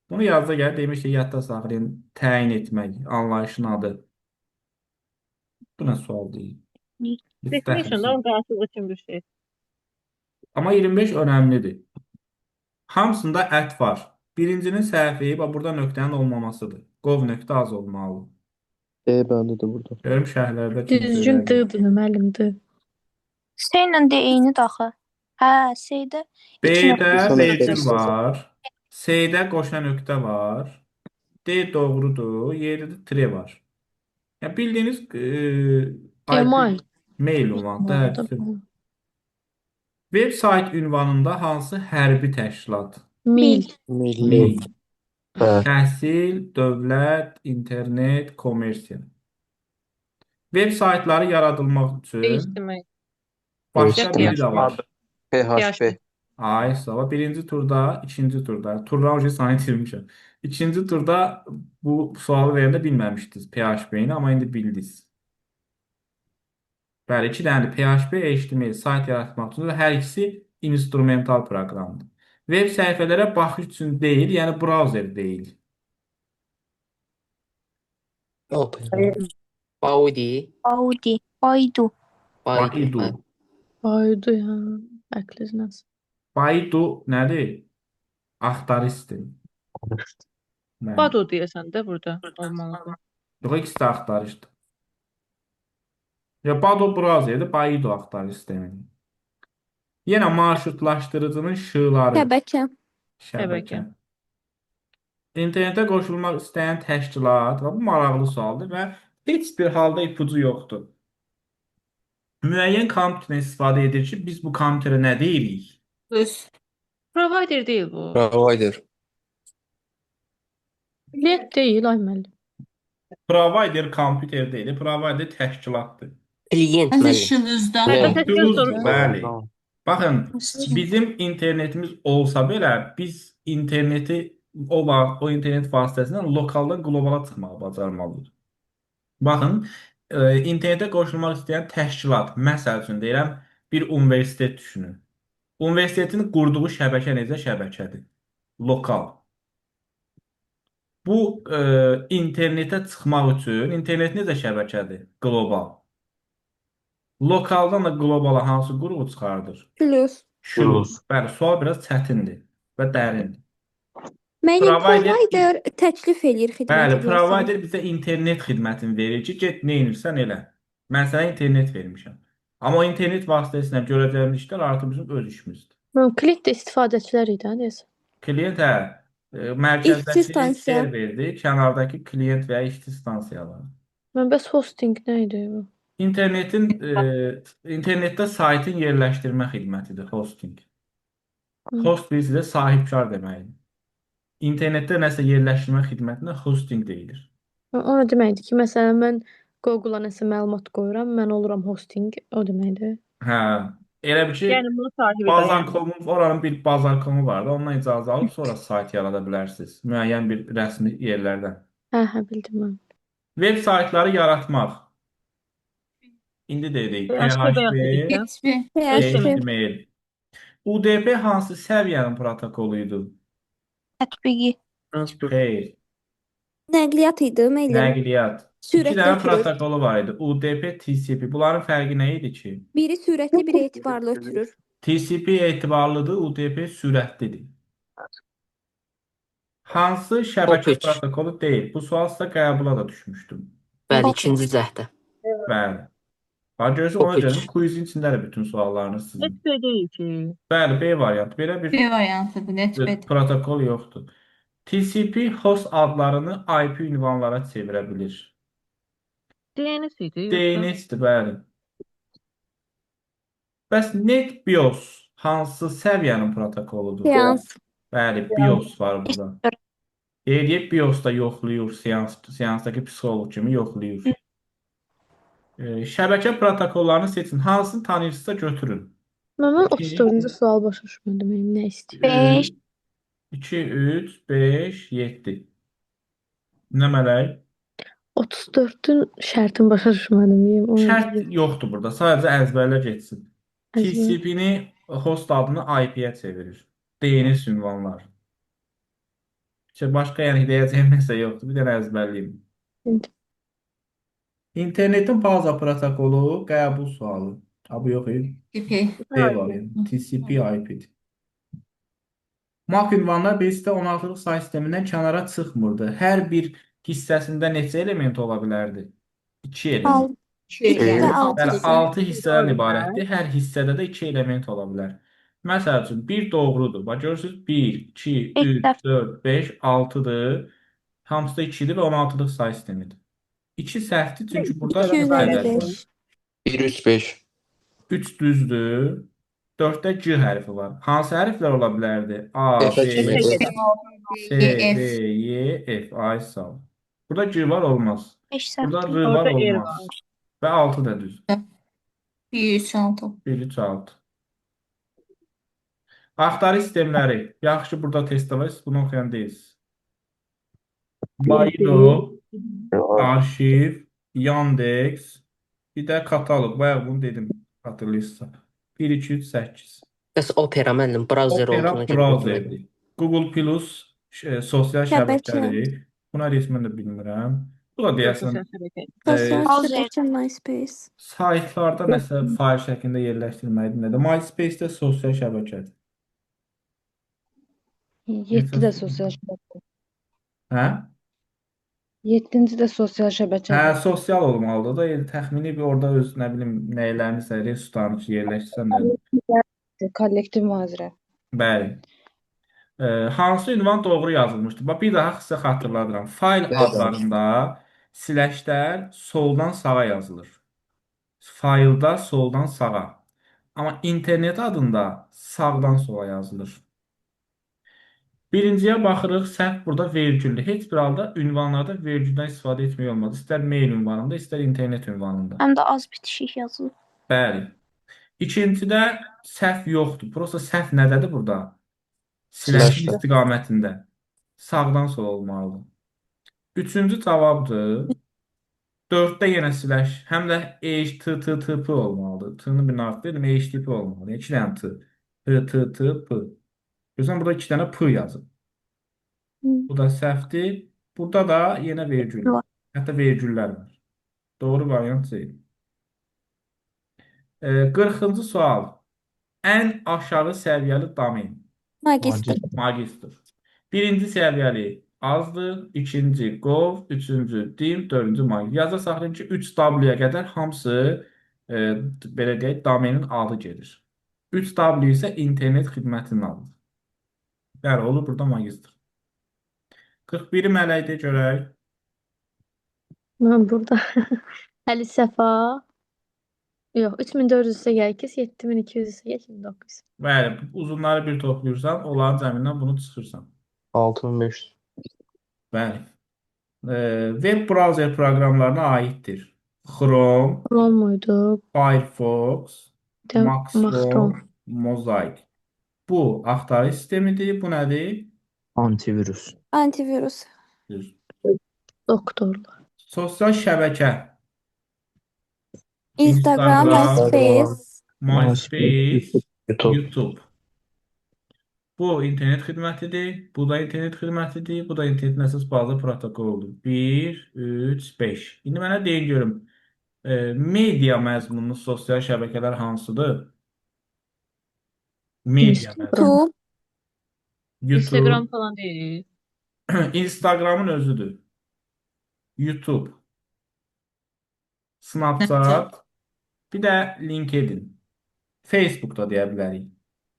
Bunu yazda gəl, demiş ki, yadda saxlayın, təyin etmək, anlayışın adı. Bu nə sual deyil? Heç Definition da dəxilsiz. onun qarşılığı üçün bir şey. Amma 25 önəmlidir. Hamısında ət var. Birincinin səhvi, bax burada nöqtənin olmamasıdır. Qov nöqtə az olmalı. D bəndi də burada. Görüm şərhlərdə kim Düzgün söylədi. D-dir müəllim, D. C ilə D eynidir axı. Hə, C-də iki nöqtə. B-də Qoşa vergül nöqtə. var. C-də qoşa nöqtə var. D doğrudur. Y-də də tre var. Ya bildiyiniz IP Email. mail ünvanı da Olmalıdır. hepsi. Web sayt ünvanında hansı hərbi təşkilat? Mil. Milli. Mil. Bəli. Təhsil, dövlət, internet, kommersiya. Web saytları yaradılmaq üçün Değiştirmək. başqa HTML. biri də var. PHP. Ay, sağ ol. Birinci turda, ikinci turda. Turdan sanı itirmişəm. İkinci turda bu sualı verəndə bilməmişdiniz PHP-ni, amma indi bildiniz. Bəli, iki dənədir. PHP, HTML sayt yaratmaq üçün və hər ikisi instrumental proqramdır. Web səhifələrə baxış üçün deyil, yəni browser deyil. Baudi. Audi. Baidu. Baidu. Baidu. Hə. Baydu ya. Əqliz nəsə. Baidu nədir? Axtarış sistemi. Bəli. Badu deyəsən də burada olmalıdır. Yox, ikisi də axtarışdır. Ya Badu browserdir, Baidu axtarış sistemidir. Yenə marşrutlaşdırıcının şığları. Şəbəkə. Şəbəkə. Şəbəkə. İnternetə qoşulmaq istəyən təşkilat, və bu maraqlı sualdır və heç bir halda ipucu yoxdur. Müəyyən kompüterdən istifadə edir ki, biz bu kompüterə nə deyirik? Plus. Provider deyil bu. Provider. Klient deyil ay müəllim. Provider kompüter deyil, provider təşkilatdır. Klient Məncə müəllim. şluzda. Klient. Təşkil Şluzdur, soruşur. bəli. Baxın, bizim internetimiz olsa belə, biz interneti o vaxt, o internet vasitəsilə lokaldan qlobala çıxmağı bacarmalıyıq. Baxın, internetə qoşulmaq istəyən təşkilat, məsəl üçün deyirəm, bir universitet düşünün. Universitetin qurduğu şəbəkə necə şəbəkədir? Lokal. Bu internetə çıxmaq üçün internet necə şəbəkədir? Qlobal. Lokaldan da qlobala hansı qurğu çıxardır? Plus. Şluz. Bəli, sual biraz çətindir və dərindir. Müəllim, Provider provider təklif eləyir Bəli, xidməti deyəsən. provider bizə internet xidmətini verir ki, get nə edirsən elə. Mən sənə internet vermişəm. Amma o internet vasitəsilə görəcəyimiz işlər artıq bizim öz işimizdir. Mən klient də istifadəçilər idi, hə, deyəsən. Klient hə, İşçi mərkəzdəki stansiya. serverdir, kənardakı klient və ya işçi stansiyaları. Mən bəs hosting nə idi bu? İnternetin internetdə saytın yerləşdirmə xidmətidir hosting. Hı. Host bilirsiniz də sahibkar deməkdir. İnternetdə nəsə yerləşdirmə xidmətinə hosting deyilir. O nə deməkdir ki, məsələn mən Google-a nəsə məlumat qoyuram, mən oluram hosting, o deməkdir. Hə, elə bir ki, Yəni bunun sahibi də yəni. Bazar.com-un oranın bir Bazar.com-u var da, ondan icazə alıb sonra sayt yarada bilərsiniz. Müəyyən bir rəsmi yerlərdən. Hə, hə, bildim mən. Web saytları yaratmaq. İndi dedik PHP bayaq dedik PHP, də. PHP. PHP. HTML. UDP hansı səviyyənin protokolu idi? Tətbiqi. Transport. Xeyr, Nəqliyyat idi, müəllim. nəqliyyat. İki Sürətli dənə ötürür. protokolu var idi. UDP, TCP. Bunların fərqi nə idi ki? Biri sürətli, biri etibarlı ötürür. TCP etibarlıdır, UDP sürətlidir. Hansı şəbəkə Top 3. protokolu deyil? Bu sual sizə qəbula da düşmüşdü. Bəli, ikinci cəhdə. Bəli. Bax görürsünüz, Top ona görə 3. quizin içində də bütün suallarınız sizin. Heç şey deyil ki. Bəli, B variantı. Belə bir B variantıdır. Netbet. protokol yoxdur. TCP host adlarını IP ünvanlara çevirə bilir. DNS idi yoxsa? DNS-dir, bəli. Bəs NetBIOS hansı səviyyənin protokoludur? Seans. Bəli, BIOS var burada. Deyir, BIOS da yoxlayır, seansdakı psixoloq kimi yoxlayır. Şəbəkə protokollarını seçin. Hansını tanıyırsınızsa götürün. Mən 2, 34-cü sual başa düşmədim, yəni nə istəyir? 5. 2, 3, 5, 7. Nə mələk? 34-ün şərtini başa düşmədim. Yiyim, ona Şərt görə yoxdur burada. Sadəcə əzbərlə getsin. əzbər. TCP-ni host adını IP-yə çevirir. DNS ünvanlar. İşte başqa yəni deyəcəyim nəsə yoxdur. Bir dənə əzbərləyim. İndi. İnternetin baza protokolu qəbul sualı. Ha, bu yox idi. TP. D var yəni. TCP IP. MAC ünvanlar birisi 16-lıq say sistemindən kənara çıxmırdı. Hər bir hissəsində neçə element ola bilərdi? 2 element. 6. 2 və 6 Bəli, hissə. 6 hissədən ibarətdir. Hər hissədə də 2 element ola bilər. Məsəl üçün, 1 doğrudur. Bax, görürsünüz, 1, 2, 5 3, səhv. 4, 5, 6-dır. Hamısı da 2-dir və 16-lıq say sistemidir. 2 səhvdir, çünki burada hissələr var. 255. 1, 3, 5. 3 düzdür. 4-də G hərfi var. Hansı hərflər ola bilərdi? A, F B, kimi. C, D, Y, F. Ay sağ ol. Burada G var olmaz. 5 Burada səhvdir. R var Orada R olmaz. var. Və 6 da düzdür. 1, 3, 6. 1, 3, 6. Axtarış sistemləri. Yaxşı, burada testdə var. Siz bunu oxuyan deyilsiniz. Baidu, arşiv, Yandex, bir də katalog. Bayaq bunu dedim, hatırlayırsınızsa. 1, 2, 3, 8. Bəs Opera müəllim brauzer Opera olduğuna görə götürmədim. brauzerdir. Google Plus sosial Şəbəkə. şəbəkədir. Buna resmen də bilmirəm. Bu da deyəsən Sosial şəbəkə. Sosial Browser. şəbəkə MySpace. saytlarda nəsə fayl şəklində yerləşdirməkdir. Nə də MySpace-də sosial şəbəkədir. 7 də sosial şəbəkə. Hə? 7-ci də sosial Hə, şəbəkədir. sosial olmalıdır da. Yəni, təxmini bir orada öz nə bilim nəylərinsə, restoranı yerləşdirsən də. Kollektiv mühazirə. Bəli. Hansı ünvan doğru yazılmışdır? Bax, bir daha sizə xatırladıram. Fayl B danış. adlarında siləşlər soldan sağa yazılır. Faylda soldan sağa. Amma internet adında sağdan sola yazılır. Birinciyə baxırıq, səhv burada vergüllü. Heç bir halda ünvanlarda vergüldən istifadə etmək olmaz. İstər mail ünvanında, istər internet ünvanında. Həm də az bitişik yazılıb. Bəli. İkincidə səhv yoxdur. Prosta səhv nədədir burada? Siləşin Siləşdə. istiqamətində. Sağdan sola olmalıdır. Üçüncü cavabdır. Dörddə yenə siləş. Həm də H, T, T, T, P olmalıdır. T-ni bir artırdım, H, T, P olmalıdır. İki dənə T. P, T, T, P. Görürsən, burada iki dənə P yazıb. Bu da səhvdir. Burada da yenə vergül. Var. Hətta vergüllər var. Doğru variant C. 40-cı sual. Ən aşağı səviyyəli domen. Magistr. Magistr. Birinci səviyyəli azdır, ikinci gov, üçüncü dim, dördüncü magistr. Yazda saxlayın ki, 3W-yə qədər hamısı belə deyək, domenin adı gedir. 3W isə internet xidmətinin adıdır. Bəli, olur burada magistr. 41-i mələkdə görək. Mən burada Əli Səfa. Yox, 3400-ə gəl 7200-ə gəl 2900. Bəli, uzunları bir toplayırsan, onların cəmindən bunu çıxırsan. 6500. Bəli. Web browser proqramlarına aiddir. Chrome, Chrome muydu? Firefox, Bir də Maxfone, Maxron. Mosaic. Bu axtarış sistemidir. Bu nədir? Antivirus. Antivirus. Düz. Doktorlar. Sosial şəbəkə. Instagram, Instagram, MySpace. MySpace, YouTube. YouTube. Bu internet xidmətidir. Bu da internet xidmətidir. Bu da internetin əsas bazı protokoludur. 1, 3, 5. İndi mənə deyin görüm. Media məzmunlu sosial şəbəkələr hansıdır? Media Instagram. məzmunu. YouTube. YouTube. Instagram falan deyil. Instagramın özüdür. YouTube. Snapchat. Bir də LinkedIn. Facebook'da deyə bilərik.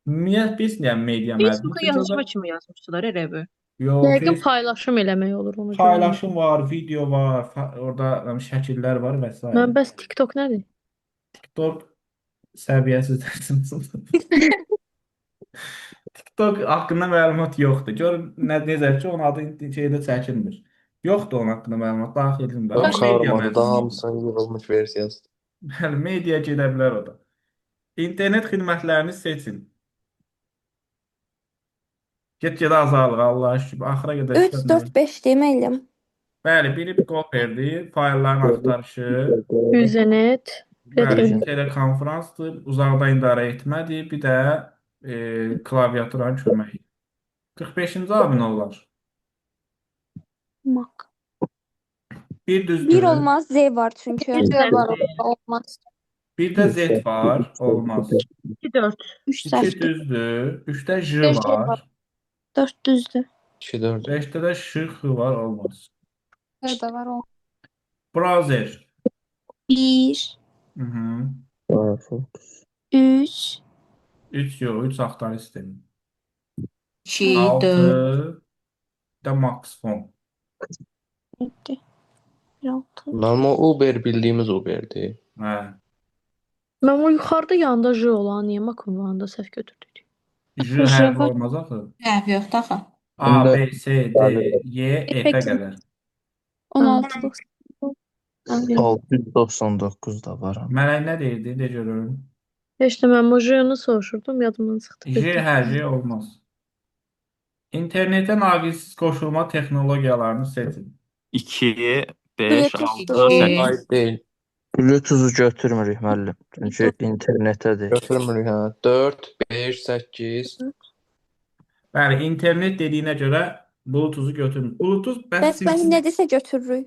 Niyə biz niyə media məzmunu? Facebooka Çünki yazışma orada kimi yazmışdılar elə bu. Yo, Yəqin Facebook paylaşım eləmək olur ona görə. paylaşım var, video var, orada şəkillər var və s. Mən bəs TikTok nədir? TikTok səviyyəsiz dərsiniz. TikTok haqqında məlumat yoxdur. Gör necə ki, onun adı şeydə çəkilmir. Yoxdur onun haqqında məlumat, daxil edilmir. Amma Yox, media aramadı. Daha məzmunu. hamısının yığılmış versiyası. Bəli, media gedə bilər o da. İnternet xidmətlərini seçin. Get-gedə azalır, Allah'a şükür. Axıra qədər 3, işlətmir. 4, 5 deməliyim. Bəli, biri Gopher'dir, faylların axtarışı. Usenet. Bəli, Bəli. telekonferansdır, uzaqdan idarə etmədir, bir də klaviaturanın köməyi. 45-ci abi nə olar? Mac. Bir 1 düzdür. olmaz, Z var çünki. Bir Z var orada olmaz. Bir də Z var, olmaz. 2 4. 3 2 səhvdir. düzdür. 3-də J 5 var. var. 4 düzdür. 2 4. 5-də də Ş, X var, olmaz. P də var o. Browser. 1, Hı -hı. Firefox. 3, 3 yox, 3 axtarış sistemi. 2 4. 6 də Maxfone. 7, 6. Normal Uber bildiyimiz Uber'dir. Hə. Mən o yuxarıda yanında J olan niyə Mac-ın səhv götürdük? J J hərfi var. olmaz axı. Hərf yoxdur axı. A, Onda B, C, D, Y, E, F qədər. 16 699 da var. Mələk nə deyirdi? De görüm. Heç də mən o J-ni soruşurdum, yadımdan çıxdı J, birdən. hə, J olmaz. İnternetə naqilsiz qoşulma texnologiyalarını seçin. 2, 5, 6, Bluetooth. 8. Ait deyil. Bluetooth-u götürmürük müəllim. Çünki internetədir. Götürmürük hə. 4, 5, 8. Bəli, internet dediyinə görə Bluetooth-u götürmür. Bluetooth bəs Bəs mən simsiz nə desə götürürük.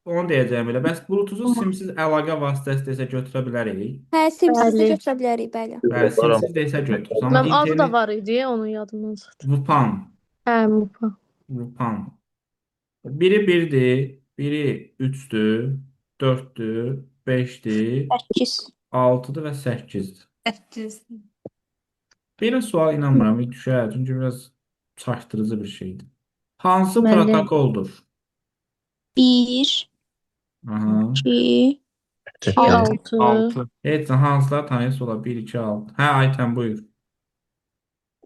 onu deyəcəyəm elə. Bəs Bluetooth-u simsiz əlaqə vasitəsi desə götürə bilərik. Hə, simsiz də Bəli. götürə bilərik, bəli. Bəli, simsiz desə götür. Amma Mənim adı da internet var idi, onun yadımdan çıxdı. VPN, Hə, Mupa. VPN. Biri birdir, biri üçdür, dörddür, beşdir, 8. altıdır və səkkizdir. 8. Belə sual inanmıram ki, düşər. Çünki biraz Çaşdırıcı bir şeydir. Hansı Müəllim. protokoldur? 1, Aha. 2, 2, 6. 6. Heç nə, hansılar tanıyırsa ola 1, 2, 6. Hə, Aytən buyur.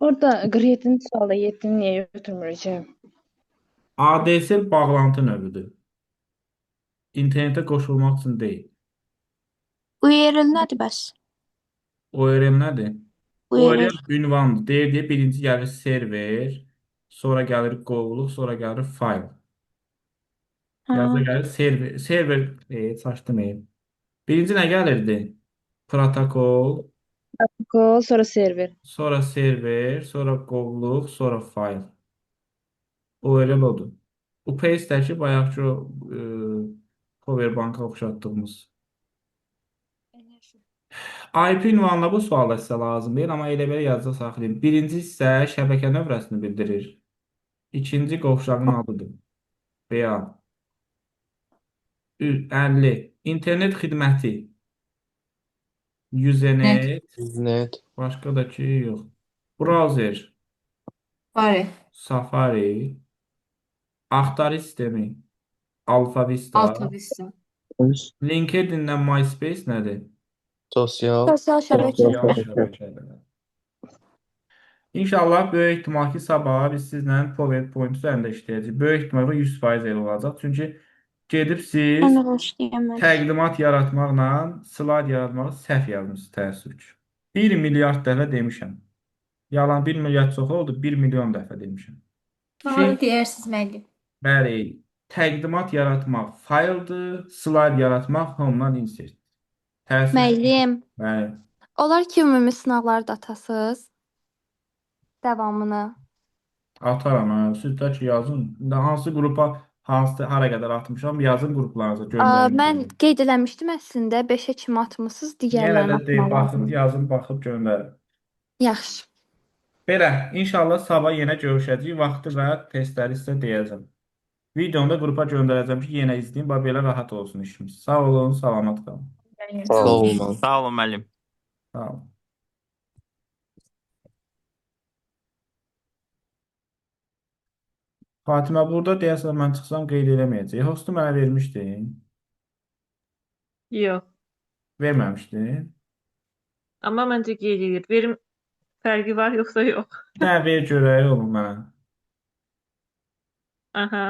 Orada 47-ci sualda 7-ni niyə götürmürük ki? ADSL bağlantı növüdür. İnternetə qoşulmaq üçün deyil. URL nədir bəs? ORL nədir? URL. ORL ünvandır. Deyir deyə birinci gəlir server, sonra gəlir qovluq, sonra gəlir fayl. Hə. Yazda gəlir server, server, çaşdım. Birinci nə gəlirdi? Protokol, Protokol, sonra server. sonra server, sonra qovluq, sonra fayl. ORL odur. UPS-dəki bayaqki o Powerbanka oxşatdığımız. IP ünvanına bu sual da sizə lazım deyil, amma elə belə yadda saxlayın. Birinci hissə şəbəkə nömrəsini bildirir. İkinci qovşağın adıdır. BA. 50. İnternet xidməti. Usenet. Net. Başqa da ki yox. Browser. Safari. Safari. Axtarış sistemi. Alfa Vista. Alta Vista. LinkedIn-dən MySpace nədir? Sosial. Sosial şəbəkə. Sosial şəbəkələr. İnşallah böyük ehtimal ki, sabaha biz sizlə PowerPoint üzərində işləyəcəyik. Böyük ehtimal ki, 100% elə olacaq. Çünki gedib siz Mən elə işləyəmədim. təqdimat yaratmaqla slayd yaratmağı səhv yazmısınız təəssüf ki. 1 milyard dəfə demişəm. Yalan 1 milyard çox oldu, 1 milyon dəfə demişəm. Doğru Ki, deyirsiniz müəllim. bəli, təqdimat yaratmaq fayldır, slayd yaratmaq home-dan insert. Təəssüf ki, Müəllim, bəli. olar ki, ümumi sınaqları da atasız davamını. Ataram, hə. Siz də ki yazın. İndi hansı qrupa, hansı hara qədər atmışam, yazın qruplarınıza göndərin. Mən qeyd eləmişdim əslində 5-ə kimi atmısınız, Yenə digərlərini də deyim, atmaq baxın, lazımdır. yazın, baxıb göndərin. Yaxşı. Belə, inşallah sabah yenə görüşəcəyik. Vaxtı və testləri sizə deyəcəm. Videonu da qrupa göndərəcəm ki, yenə izləyin, bax belə rahat olsun işimiz. Sağ olun, salamat qalın. Sağ olun. Sağ olun müəllim. Sağ olun. Fatimə burada deyəsən mən çıxsam qeyd eləməyəcək. Hostu mənə vermişdin. Yox. Verməmişdin. Amma məncə qeyd edir. Verim fərqi var yoxsa yox? Nə ver görək oğlum mənə. Aha.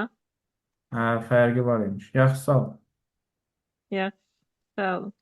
Hə, fərqi var imiş. Yaxşı, sağ ol. Yaxşı. Sağ olun.